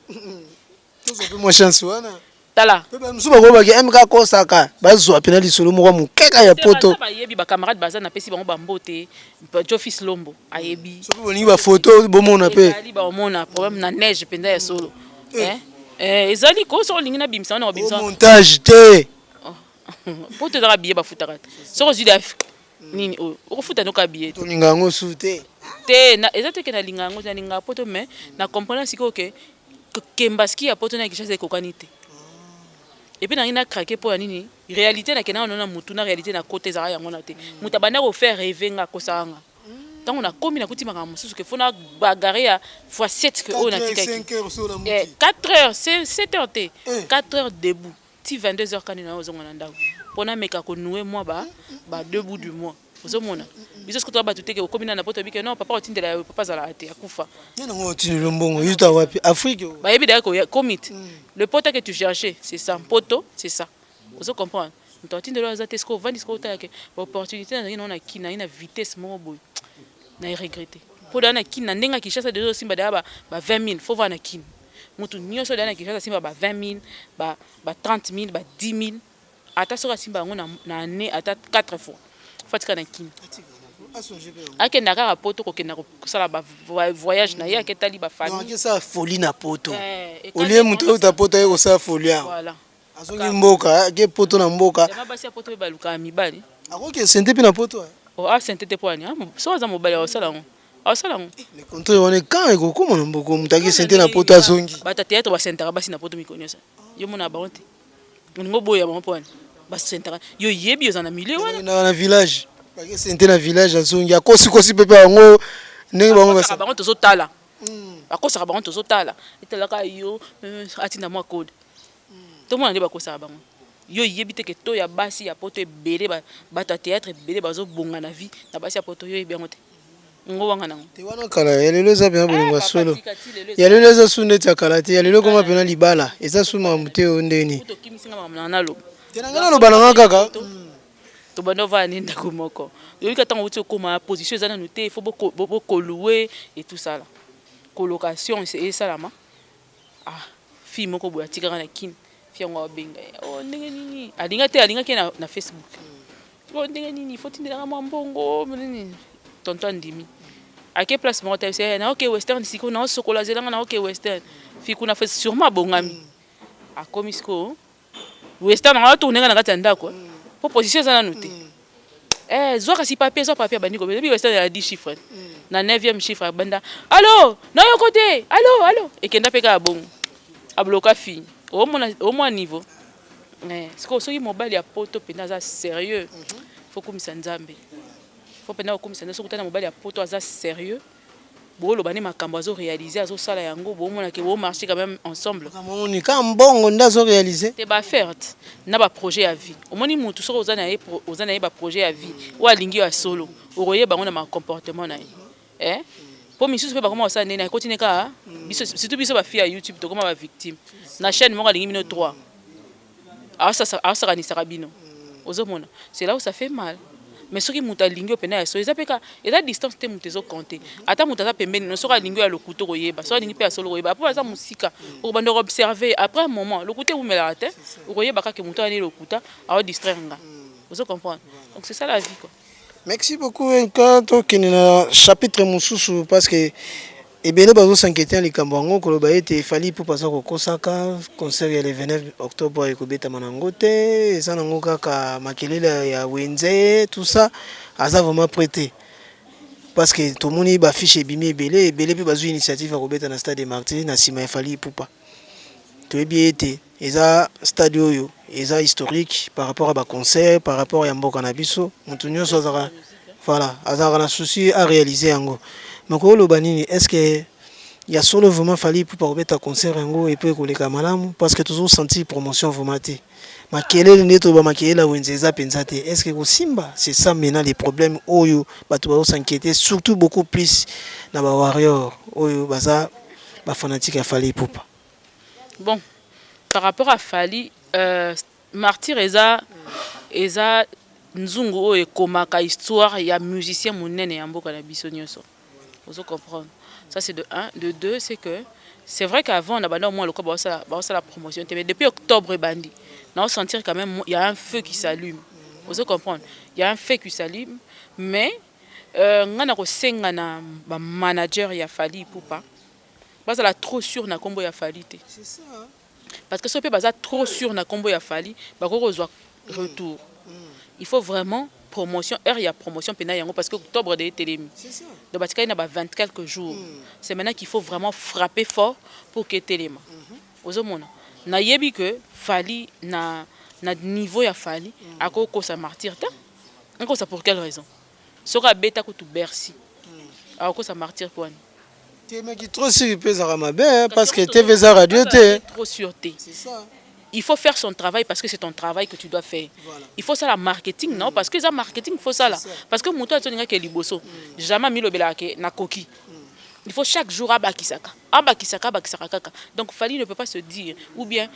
Tozwa mpe mwa chance wana. Tala. Mpe bamosusu bakoyebaki MK akosaka, bazwa mpena lisolo moko mokeka ya poto. Bayebi, bacamarade baza, napesi bango bambote. Jofis Lombo ayebi. Soki bolingi bafoto, bomona mpe. Ezali, baomona problème na neige mpenza ya solo. Eh, ezali ko soki olingi nabimisa wana kobimisa. Montage te. Po to ezaka billet bafutaka te. Soki ozwi da nini oyo okofuta noka billet. Tolinga yango su te. Te, eza te ke nalinga yango, nalingaka poto, mais na comprendre sikoyo ke kembaski ya poto na Kinshasa ekokani te. Et puis nangi na craquer mpo ya nini? Réalité nakendaka na mutu na réalité na kota ezalaka yango na te. Moto abanda kofaire rêver nga, akosaka nga. Ntango nakomi, nakuti makambo mosusu ke faut na bagarre ya fois 7 ke oyo natikaki. 4 heures, 7 heures te, 4 heures debout ti 22 heures kani na ozonga na ndako mpo nameka konouer mwa ba deux bouts du mois. Ozomona biso soki toza bato teke okomi na poto, obike non, papa otindela yo, papa azalaka te, akufa. Nango otindela mbongo yuta wapi? Afrique? Bayebi daya komi te. Le poto que tu cherchais, c'est ça, poto, c'est ça. Ozo comprendre, moto atindela oyo aza te. Sikoyo ovandi, sikoyo otalake baopportunité nazalaki nango na kini naye na vitesse moko boye na regretter, mpo daya na kini na ndenge ya Kinshasa deja osimba daya ba 20 000. Faut vaa na kini, motu nyonso daya na Kinshasa asimba ba 20 000, ba 30 000, ba 10 000. Ata soki asimba yango na année ata 4 fois, faut atika na kini, akenda kaka poto, kokenda kosala bavoyage na ye, aketali bafamille. Akesala folie na poto. Olie moto auta poto, aye kosala folie awa, azongi mboka, ake poto na mboka. Basi ya poto mpe balukaka mibali. Akoki esente mpe na poto. Asente te mpo ani? So aza mobali, akosala yango, akosala yango. Mais contraire wana kan ekokóma na mboka, moto ake sente na poto, azongi. Bato ya théâtre basentaka basi na poto mikolo nyonso. Yo mona bango te, olingo boya bango mpo wani basentaka? Yo yebi, oza na milieu wana. Na village, bake sente na village, azongi, akosikosi mpe yango ndenge bango. Bango tozotala, bakosaka bango, tozotala, etalaka yo atinda mwa code, tomona nde bakosaka bango. Yo yebi te ke to ya basi ya poto ebele, bato ya théâtre ebele bazobonga na vie na basi ya poto. Yo yebi yango te, ngo wanga nango. Te, wana kala. Ya lelo eza mpena bolingo ya solo. Ya lelo eza su neti ya kala te. Ya lelo ekoma mpena libala, eza su makambo te oyo ndeni. Tokimisinga makambo na naloba. Te, na ngai naloba nanga kaka. Tobanda ovanda nde ndako moko. Oyoki, ntango outi okóma, position eza nanu te, il faut bokoluwe et tout ça la colocation esalama. Ah, fille moko boye atikaka na kini, fille yango abenga ye: "O ndenge nini?" Alinga te, alingaki na Facebook. "O ndenge nini? Faut tindelanga mwa mbongo nini." Tonton andimi, ake place moko te, na oke Western. Sikoyo naosokola, zelanga na oke Western. Fille kuna fe sûrement abongami, akomi sikoyo Western yango, atourne nga na kati ya ndako po position eza nanu te. Zwa kasi papier, zwa papier. Abandi kobebi Western ya 10 chiffre, na 9e chiffre abanda: "Allo, nayoko te, allo, allo." Ekenda mpe kaka bongo, abloka fille. Omona niveau. Sikoyo soki mobali ya poto mpenza aza sérieux, faut kumisa Nzambe, faut mpenza kokumisa Nzambe. Soki otali na mobali ya poto aza sérieux, booloba nde makambo azoréalise, azosala yango, bomonake bomarche quand même ensemble. Moni ka mbongo nde azoréalise. Te, baaffaire te, na baprojet ya vie. Omoni mutu soki oza na ye, oza na ye baprojet ya vie oyo alingi yo ya solo, okoyeba yango na macomportement na ye. Mpo misusu mpe bakoma kosala ndenge ekoti ne kaka biso, surtout biso bafille ya YouTube, tokoma bavictime na chaîne moko. Alingi bino 3, aosakanisaka bino, ozomona, c'est là où ça fait mal. Mais soki moto alingi yo mpena ya solo, eza mpe ka eza distance te, moto ezocompte. Ata moto aza pembeni no, soki alingi yo ya lokuta, okoyeba. Soki alingi mpe ya solo, okoyeba. Po aza mosika, okobanda koobserve. Après un moment, lokuta ewumelaka te, okoyeba kaka moto ani lokuta, aodistraire nga. Ozo comprendre? Donc c'est ça la vie, quoi. Merci beaucoup. Nka tokende na chapitre mosusu, parce que ebele bazos'inquiéter na likambo yango, koloba ete Fally Ipupa aza kokosaka concert ya le 29 octobre ekobetama nango te, eza nango kaka makelele ya wenze, tout ça. Aza vraiment prêt te, parce que tomoni bafiche ebimi ebele ebele mpe bazwi initiative ya kobeta na Stade des Martyrs na nsima ya Fally Ipupa. Toyebi ete eza stade oyo eza historique par rapport à baconcert, par rapport ya mboka na biso. Moto nyonso azalaka, voilà, azalaka na souci à réaliser yango. Mais koloba nini? Est ce que ya solo vraiment Fally Ipupa kobeta concert yango et puis ekoleka malamu? Parce que tozosentir promotion vraiment te, makelele nde toba, makelele ya wenze eza mpenza te. Est ce que kosimba? C'est ça maintenant les problèmes oyo bato bazos'inquiéter, surtout beaucoup plus na bawarrior oyo baza bafanatique ya Fally Ipupa. Bon, par rapport à Fally, Martyr eza nzungu oyo ekomaka histoire ya musicien monene ya mboka na biso nyonso. Ozo comprendre? Ça, c'est de un. De deux, c'est que c'est vrai qu'avant na banda omona lokola baosala promotion te, mais depuis octobre ebandi, naosentir quand même il y a un feu qui s'allume. Ozo comprendre? Il y a un feu qui s'allume. Mais nga na kosenga na bamanager ya Fally Ipupa, bazala trop sûr na nkombo ya Fally te. C'est ça. Parce que soki mpe baza trop sûr na nkombo ya Fally, bakoki kozwa retour. Il faut vraiment promotion, heure ya promotion mpena yango, parce que octobre de etelemi, donc batikali na ba 20 quelques jours. C'est maintenant qu'il faut vraiment frapper fort pour que etelema. Ozomona, nayebi que Fally, na niveau ya Fally, akokosa Martyr te. Akosa pour quelle raison? Soki abeta kutu Bercy, akokosa Martyr po wani? Te, meki trop sûr mpe ezalaka mabe, parce que TV eza radio te. Trop sûr te. Il faut faire son travail parce que c'est ton travail que tu dois faire. Voilà. Il faut ça la marketing, non? Parce que ça marketing, il faut ça là. Parce que moto azolinga liboso. Jamais milobela ke na koki. Il faut chaque jour abakisaka. Abakisaka, abakisaka kaka. Donc Fally ne peut pas se dire ou bien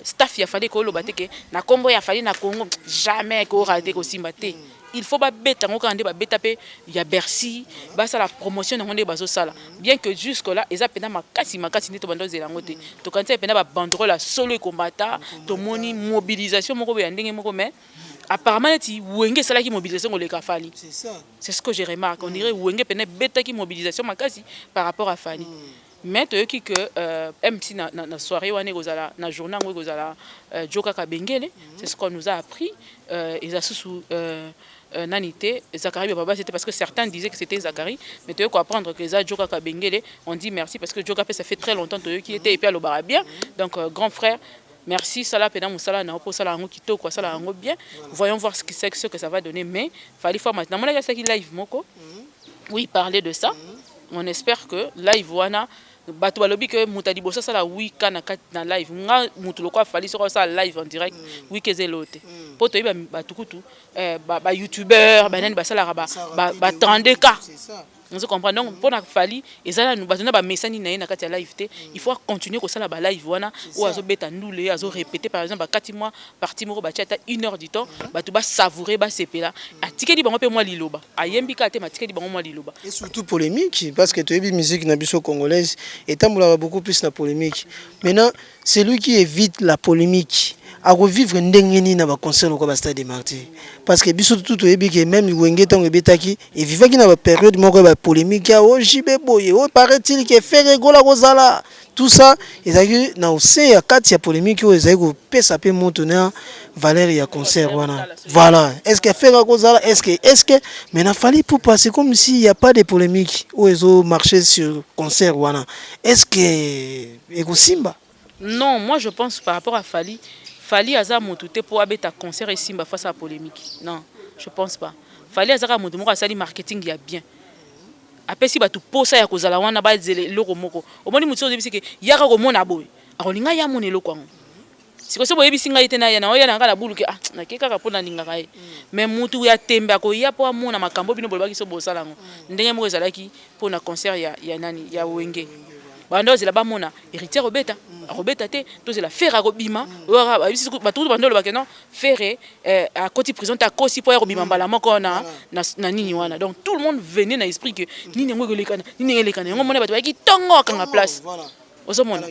staff ya Fally ko loba te ke na kombo ya Fally na Congo jamais ko rater ko simba te. Il faut babeta yango kaka nde babeta mpe ya Bercy, basala promotion yango nde bazosala. Bien que jusque là eza mpenza makasi makasi nde tobanda ozela yango te. Tokanisi mpenza babanderole ya solo ekombata, tomoni mobilisation moko boye ya ndenge moko, mais apparemment neti Wenge esalaki mobilisation koleka Fally. C'est ce que je remarque. On dirait Wenge mpenza ebetaki mobilisation makasi par rapport à Fally. Mais toyoki que MC na soirée wana ekozala, na journée yango ekozala Jo kaka Bengele. C'est ce qu'on nous a appris. Eza susu nani te, Zacharie Baba, c'était parce que certains disaient que c'était Zacharie, mais toyoki apprendre que eza Jo kaka Bengele. On dit merci parce que Joka ça fait très longtemps toyoki était et puis alobara bien. Donc grand frère, merci, sala pena mosala na po sala yango kitoko, sala yango bien. Voyons voir ce que c'est, ce que ça va donner. Mais Fally faut maintenant mon gars live moko, oui, parler de ça. On espère que live wana, bato balobi ke moto ya liboso asala wika na kati na live. Nga moto lokola Fally, soki asala live en direct, wika eza elo te, mpo toyebi bato kutu bayoutubeur banani basalaka ba 32 K. Ozo comprendre? Donc mpona Fally eza nanu bato na bamesani na ye na kati ya live te. Il faut continuer kosala balive wana oyo azobeta ndule, azorépéter. Par exemple, bakati mwa partie moko, batia ata une heure du temps, bato basavoure, basepela. Atikeli bango mpe mwa liloba, ayembi kaka te, matikeli bango mwa liloba. Et surtout polémique, parce que toyebi musique na biso congolaise etambolaka beaucoup plus na polémique. Maintenant, celui qui évite la polémique akovivre ndenge nini na baconcert lokola bastade de Martyr? Parce que biso tu toyebi ke même Wenge, ntango ebetaki, evivaki na bapériode moko ya bapolémique ya o jibe boye, o paraît-il ke Ferre Gola kozala, tout ça ezalaki na ose ya kati ya polémique oyo ezalaki kopesa mpe moto na valeur ya concert wana. Voilà, est ce que Ferre akozala, est ce que maintenant Fally Ipupa, c'est comme s'il y a pas de polémique oyo ezomarcher sur concert wana. Est ce que ekosimba? Non, moi je pense, par rapport à Fally, Fally aza motu te mpo abeta concert esimba face à polémique. Non, je pense pas. Fally azaka motu moko asali marketing ya bien, apesi bato posa ya kozala wana, bazela eloko moko. Omoni motu soki oyebisi ke yaka komona boye, akolinga ya mona eloko yango. Sikoyo so boyebisi ngai te, naya na oya na ngai na buluke, ah, nake kaka mpo nalingaka ye. Mais mutu ya tembe akoya mpo amona makambo bino bolobaki so bosala yango ndenge moko. Ezalaki mpo na concert ya nani, ya Wenge. Banda ozela bamona Héritier akobeta, akobeta te, tozela Ferre akobima. Bato kutu banda olobake non, Ferre akoti prison te, akosi mpo ya kobima mbala moko na nini wana. Donc tout le monde venait na esprit que nini yango ekolekana, nini yango elekana. Yango mona bato bayaki ntongo akanga place. Ozomona,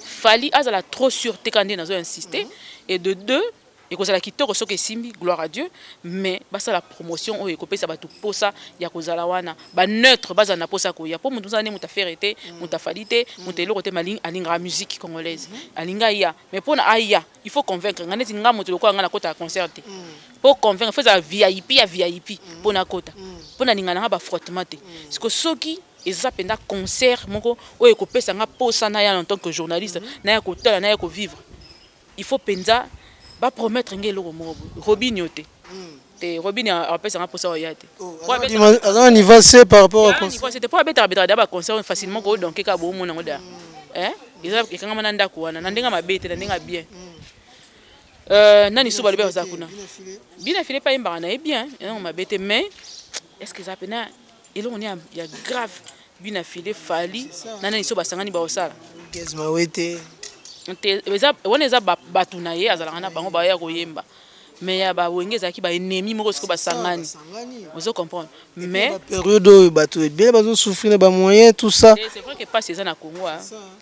Fally azala trop sûr te, ka nde nazo insister. Et de deux, ekozala kitoko soki esimbi, gloire à Dieu, mais basala promotion oyo ekopesa bato posa ya kozala wana. Baneutre bazala na posa koya, mpo moto mosala nde moto afere te, moto afali te, moto eloko te, alingaka musique congolaise, alinga aya. Mais mpona aya, il faut convaincre nga. Neti nga moto lokola nga, nakota ya concert te mpo convaincre, faut ezala VIP ya VIP mpo nakota, mpo nalinga nanga bafrottement te. Siko soki eza mpenza concert moko oyo ekopesa nga posa na ya en tant que journaliste, naya kotala, naya kovivre, il faut mpenza bapromettre nge eloko moko boye. Robinio te te, Robinio apesanga mposa oya te. Aza na niveau C par rapport à niveau C te, mpo abetaka betaka da baconcert facilement, koodonke kaka boomona yango da eza ekangama na ndako wana na ndenge mabe te, na ndenge bien. Nani so balobi aza kuna, bina file mpe ayembaka na ye bien, eloko mabe te. Mais est ce que eza mpena eloko ni ya grave bina file, Fally na nani so basangani baosala? Mawete. Wana eza bato na ye azalaka na bango, baya koyemba. Mais ya bawenge ezalaki baennemi moko, sikoyo basangani, ozo comprendre? Mais période oyo bato ebele bazosouffrir na bamoyen, tout ça. C'est vrai que pasi eza na Congo,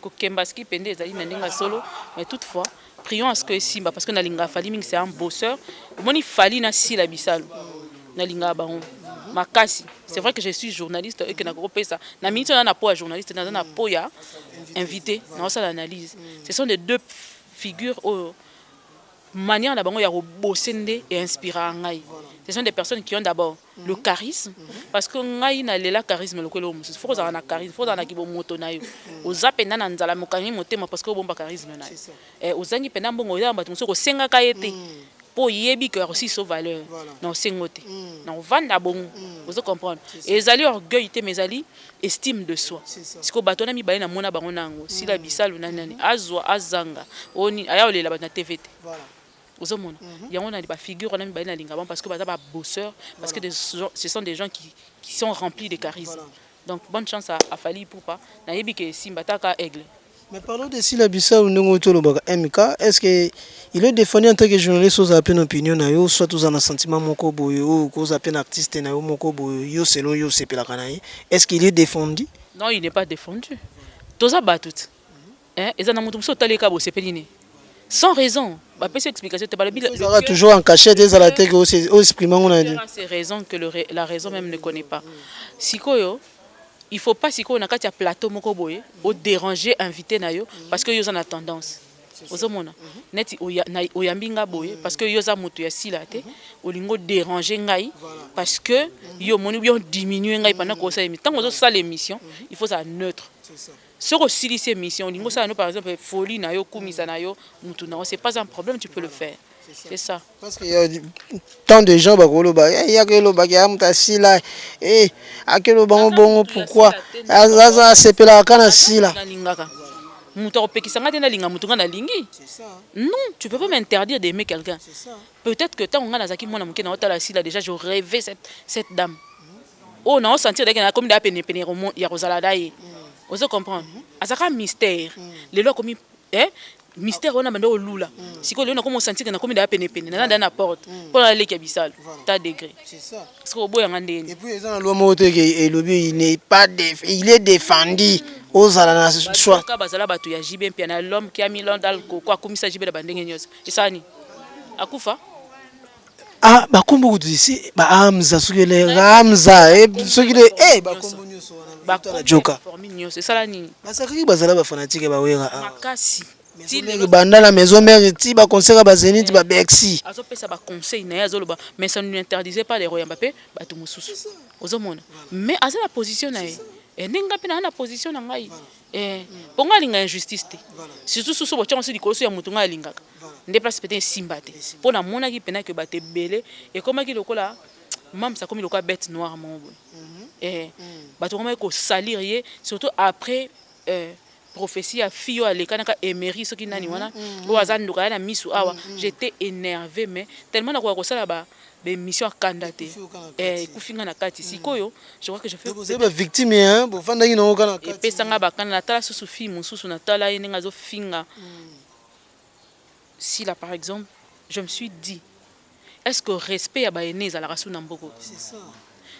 kokemba ski pende ezali na ndenge ya solo. Mais toutefois, prions à ce que esimba, parce que nalingaka Fally mingi, c'est un bosseur. Omoni Fally na Sila Bisalo, nalingaka bango. Makasi. C'est vrai que je suis journaliste et que nakopesa na minute wana na po ya journaliste, naza na po ya invité, naosala analyse. Ce sont les deux figures oyo manière na bango ya kobose nde einspiraka ngai. Ce sont des personnes qui ont d'abord le charisme, parce que ngai nalela charisme lokola oyo mosusu. Faut kozala na charisme, faut kozala na kibomoto na yo. Oza mpenza na nzala, mokangi motema parce que obomba charisme na yo. Ozangi mpenza mbongo, oza na bato mosusu kosengaka ye te mpo oyebi ke akosisa valeur na osengo te, na ovanda bongo. Ozo comprendre? Ezali orgueil te, mais ezali estime de soi. Sikoyo bato wana mibale, namona bango na yango. Sila Bisalu nani nani azwa azanga oni aya olela bato na TV te. Ozomona yango na bafigure wana mibale, nalinga bango parce que baza babosseur, parce que ce sont des gens qui sont remplis de charisme. Donc bonne chance à Fally Ipupa. Nayebi ke esimba taka aigle. Mais parlons de Sila Bissau, ndenge tolobaka MK, est-ce que il est défendu? En tant que journaliste, oza pe na opinion na yo, soit oza na sentiment moko boye oyo koza pe na artiste na yo moko boye, yo selon yo osepelaka na ye, est-ce qu'il est défendu? Non, il n'est pas défendu. Toza bato te. Eza na moto mosusu otali eka bosepeli ne sans raison, bapesi explication te, balobi Ezalaka toujours en cachette, ezala te ke oexprime yango na Ces raisons que la raison même ne connaît pas. Sikoyo il faut pas sikoyo na kati ya plateau moko boye odéranger invité na yo parce que yo oza na tendance. Ozomona neti oyambi nga boye parce que yo oza moto ya sila te, olingi odéranger ngai parce que yo omoni bien diminue ngai pendant kosala émission. Ntango ozosala émission, il faut ozala neutre. Soki osilisi émission, olingi osala no par exemple folie na yo, okumisa na yo mutu na yo, c'est pas un problème, tu peux le faire, c'est ça. Parce que y a tant de gens bakoloba: "Yaka elobaki ya moto asila akeloba ngo bongo, pourquoi aza asepelaka kaka na Sila?" Nalingaka moto akopekisa nga te nalinga moto nga nalingi. Non, tu peux pas m'interdire d'aimer quelqu'un. Peut-être que ntango nga nazalaki mwana moke, naotala Sila, déjà je rêvais cette dame oyo naosentir deke nakomi daa penepene ya kozala da ye. Ozo comprendre? Azalaka mystère. Lelo akomi mystère wana banda olula. Sikoyo lelo nakomi osentir ke nakomi daa penepene, naza daa na porte mpo naleki ya bisalo ta degré, parce que oboyanga ndeni. Et puis eza na loi moko te ke elobi il n'est pas il est défendu ozala na choix. Ka bazala bato ya JB Mpiana, l'homme qui a mis l'homme dans le koko, akomisa JB na bandenge nyonso, esala nini? Akufa. Ah, bakombo kutu isi baamza, soki le Ramza, soki le bakombo nyonso wana na joka. Formule nyonso esala nini? Basakaki bazala bafanatike bawera. Makasi. Banda na Maison Mère ti baconcert ya baZénith, baBercy. Azopesa baconseil na ye, azoloba, mais ça ne lui interdisait pas de koyamba mpe bato mosusu. Ozomona, mais aza na position na ye. Ndenge nga mpe naa na position na ngai, mpo ngai alinga injustice te, surtout susu botiango so likolo so ya motu ngai alingaka nde place peut esimba te, mpo namonaki mpena ke bato ebele ekomaki lokola Mamsa akomi lokola bête noire moko boye. Bato komaki kosalir ye, surtout après prophétie ya fille oyo alekanaka Emery, soki nani wana oyo aza ndoka ya na misu awa. J'étais énervé, mais tellement nakoka kosala ba baémission akanda te, ekufi nga na kati. Sikoyo je crois que je fais Bozali bavictime, bofandaki nango kaka na kati. Epesanga bakanda. Natala susu fille mosusu, natala ye ndenge azofinga Sila par exemple, je me suis dit: est ce que respect ya baene ezalaka su na mboka?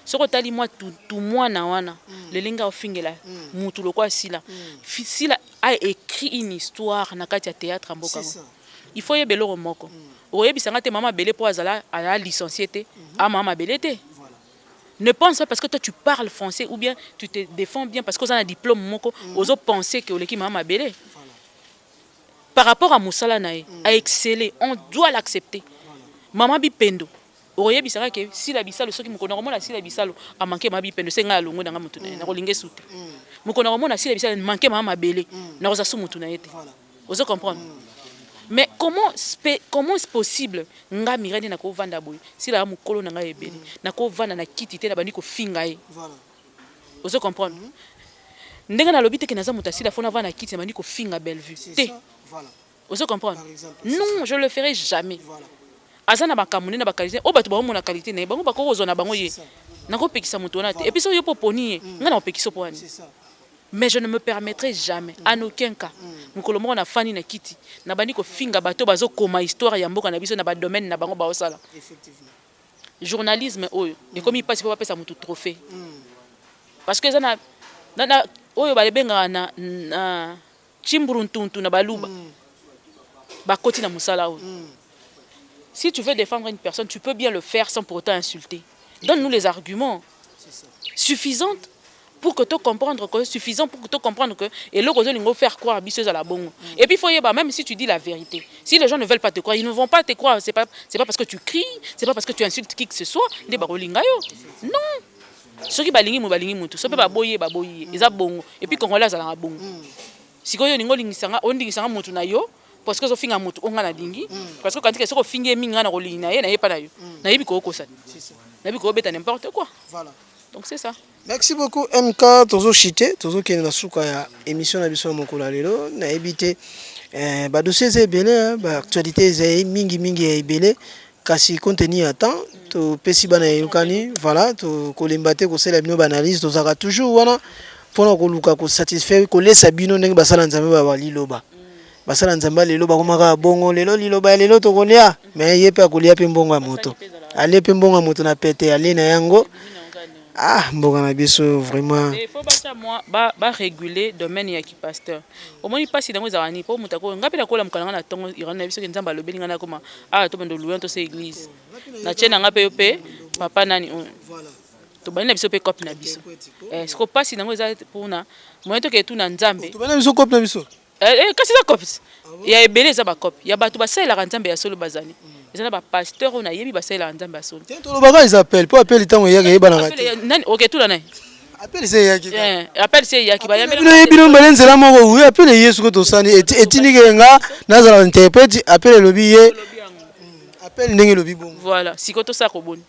Soki otali mwa tu mwana wana lelenge aofingela mutu lokola Sila. Sila a écrit une histoire na kati ya théâtre ya mboka. Il faut oyeba eloko moko, oyebisanga te mama mabele mpo azala azala licencié te, a mama mabele te. Ne pense pas parce que toi tu parles français ou bien tu te défends bien, parce que oza na diplôme moko, ozo penser que oleki mama mabele par rapport à mosala na ye. A exceller, on doit l'accepter. Mama Bipendo, okoyebisaka ke Sila Bisalo, soki mokolo nakomona Sila Bisalo amanke mama Bipendo, se ngai alongwe nanga motu na ye, nakolinga esu te. Mokolo nakomona Sila Bisalo manke mama mabele, nakozala su motu na ye te. Ozo comprendre? Mais comment c'est possible nga Mireille nde nakovanda boye, Sila ya mokolo na ngai ebele, nakovanda na kiti te, na bandi kofinga ye? Ozo comprendre ndenge nalobi te ke naza moto asila, fo navanda na kiti na bandi kofinga Bellevue te? Ozo comprendre? Non, je le ferai jamais. Aza na makambo nde na baqualité oyo bato baomona qualité na ye, bango bakoki kozwa na bango ye. Nakopekisa moto wana te. Et puis soki yo mpo oponi ye, ngai nakopekisa mpo wani, mais je ne me permettrai jamais, en aucun cas, mokolo moko nafandi na kiti, nabandi kofinga bato bazokoma histoire ya mboka na biso na badomaine na bango baosala. Journalisme oyo ekomi mpasi mpo bapesa motu trophée, parce que eza na oyo babengaka na chimburuntuntu na baluba bakoti na mosala oyo. Si tu veux défendre une personne, tu peux bien le faire sans pour autant insulter. Donne nous les arguments suffisants pour que to comprendre que suffisant pour que to comprendre que eloko ozolinga faire croire biso ezala bongo. Et puis il faut yeba, même si tu dis la vérité, si les gens ne veulent pas te croire, ils ne vont pas te croire. C'est pas parce que tu cries, c'est pas parce que tu insultes qui que ce soit nde bakolinga yo. Non, soki balingi mo balingi mutu, so mpe baboyi ye, baboyi ye, eza bongo. Et puis Congolais azalaka bongo. Sikoyo olingi olingisanga, ondingisanga mutu na yo parce que ozofinga mutu o nga nalingi, parce que kantike soki ofingi ye mingi, nga na kolingi na ye, naye pa na yo, nayebi kokosa, nayebi koobeta n'importe quoi. Voilà. Donc c'est ça. Merci beaucoup MK. Tozochite, tozokende na suka ya émission na biso ya mokolo ya lelo. Nayebi te, badossier eza ebele, baactualité eza mingimingi ya ebele, kasi compte tenu ya temps topesi bana eyokani. Voilà, tokolemba te kosala bino baanalyse. Tozalaka toujours wana mpona koluka kosatisfaire, kolesa bino ndenge basala Nzambe baba liloba. Basala Nzambe lelo bakomaka bongo. Lelo liloba ya lelo tokolia, me ye mpe akolia mpe mbongo ya moto, alie mpe mbongo ya moto na pete, alie na yango. Ah, mboka na biso vraiment. Il faut batya mwa baréguler domaine ya kipasteur. Omoni mpasi nango ezalaka nini? Mpo moto ako nga mpe nakolamuka na nga na ntongo irani na biso soki Nzambe alobeli nga, nakoma awa, tobanda oluya tosa église na tie na nga mpe yo mpe papa nani tobandi na biso mpe cope na biso. Siko mpasi nango eza mpona moyen toke tuna Nzambe. Tobandi na biso cope na biso. Kasi eza cope ya ebele, eza bacope ya bato basalelaka Nzambe ya solo. Bazali, eza na bapasteur oyo nayebi basalelaka Nzambe ya solo. Tolobaka eza appel, mpo appel ntango eyaki eyebanaka te. Nani oketula naye? Appel eza eyaki. Appel se eyaki. Bino bino mbale nzela moko wi appel eye. Soki tosani etindiki nga nazala interprète, appel elobi ye, appel ndenge elobi bongo. Voilà, sikoyo tosala koboni,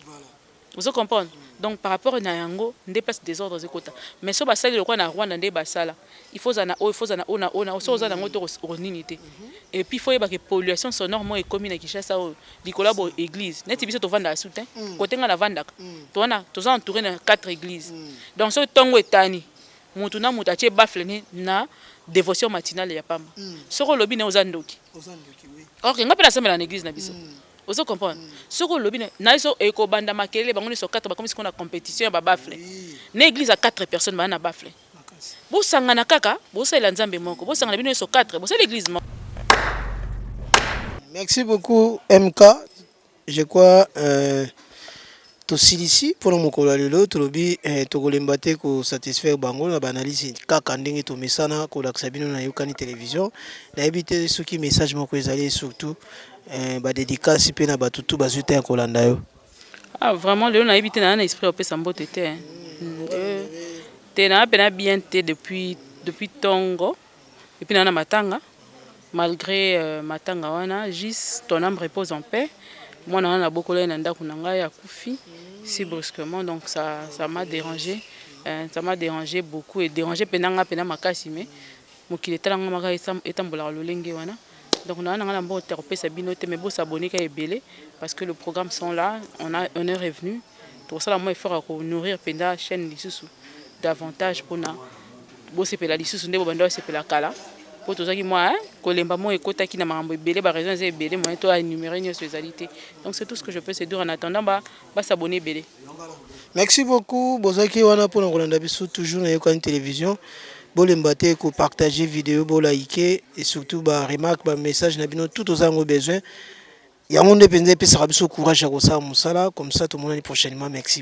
ozo comprendre? Donc par rapport na yango nde place désordre ezekota. Mais so basali lokola na Rwanda nde basala, il faut ozala na oyo, il faut ozala na oyo, na oyo, na so oza nango te, okonini te. Et puis il faut oyebaka pollution sonore moko ekomi na Kinshasa oyo likolo ya bo église. Neti biso tovandaka su te, kote nga navandaka towana, toza entouré na quatre églises. Donc soki ntongo etani, mutu na mutu atie baffle ne na dévotion matinale ya pamba. Soki olobi na oza ndoki, or nga mpe nasambela na église na biso, ozo comprendre? Soki olobi na ye so ekobanda makelele, bango nyonso 4 bakomi sikoyo na compétition ya babaffle na église ya 4 personnes baa na baffle. Bosangana kaka, bosalela Nzambe moko, bosangana bino nyonso 4, bosala église moko. Merci beaucoup MK. Je crois tosilisi mpona mokolo ya lelo. Tolobi tokolemba te kosatisfaire bango na baanalyse kaka ndenge tomesana kolakisa bino na Yokani Télévision. Nayebi te soki message moko ezali, surtout badédicace mpe na bato tu bazwi te ya kolanda yo. Ah, vraiment lelo nayebi te, naa na esprit opesa mbote te te, naa mpena bien te depuis ntongo. Et puis naa na matanga, malgré matanga wana, juste ton âme repose en paix. Mwana wana nabokola ye na ndako na ngai, akufi si brusquement. Donc ça m'a dérangé, ça m'a dérangé beaucoup et dérangé mpena nga mpena makasi. Mais mokili etalanga maka etambolaka lolenge wana. Donc naa na nga na mbote te kopesa bino te, mais bosabone ka ebele parce que le programme sont là. On est revenu, tokosala mwa effort ya konourrir mpenza chaîne lisusu davantage mpona bosepela lisusu nde bobanda bosepela kala, mpo tozalaki mwa kolemba moko ekotaki na makambo ebele, baraison eza ebele, moyen to énumérer nyonso ezali te. Donc c'est tout ce que je peux se dire en attendant basabone ebele. Merci beaucoup. Bozalaki wana mpona kolanda biso toujours na Yokani Télévision. Bolemba te kopartage vidéo, bolike et surtout baremarque, bamessage na bino tout toza yango besoin. Yango nde mpenza epesaka biso courage ya kosala mosala comme ça. Tomonani prochainement, merci.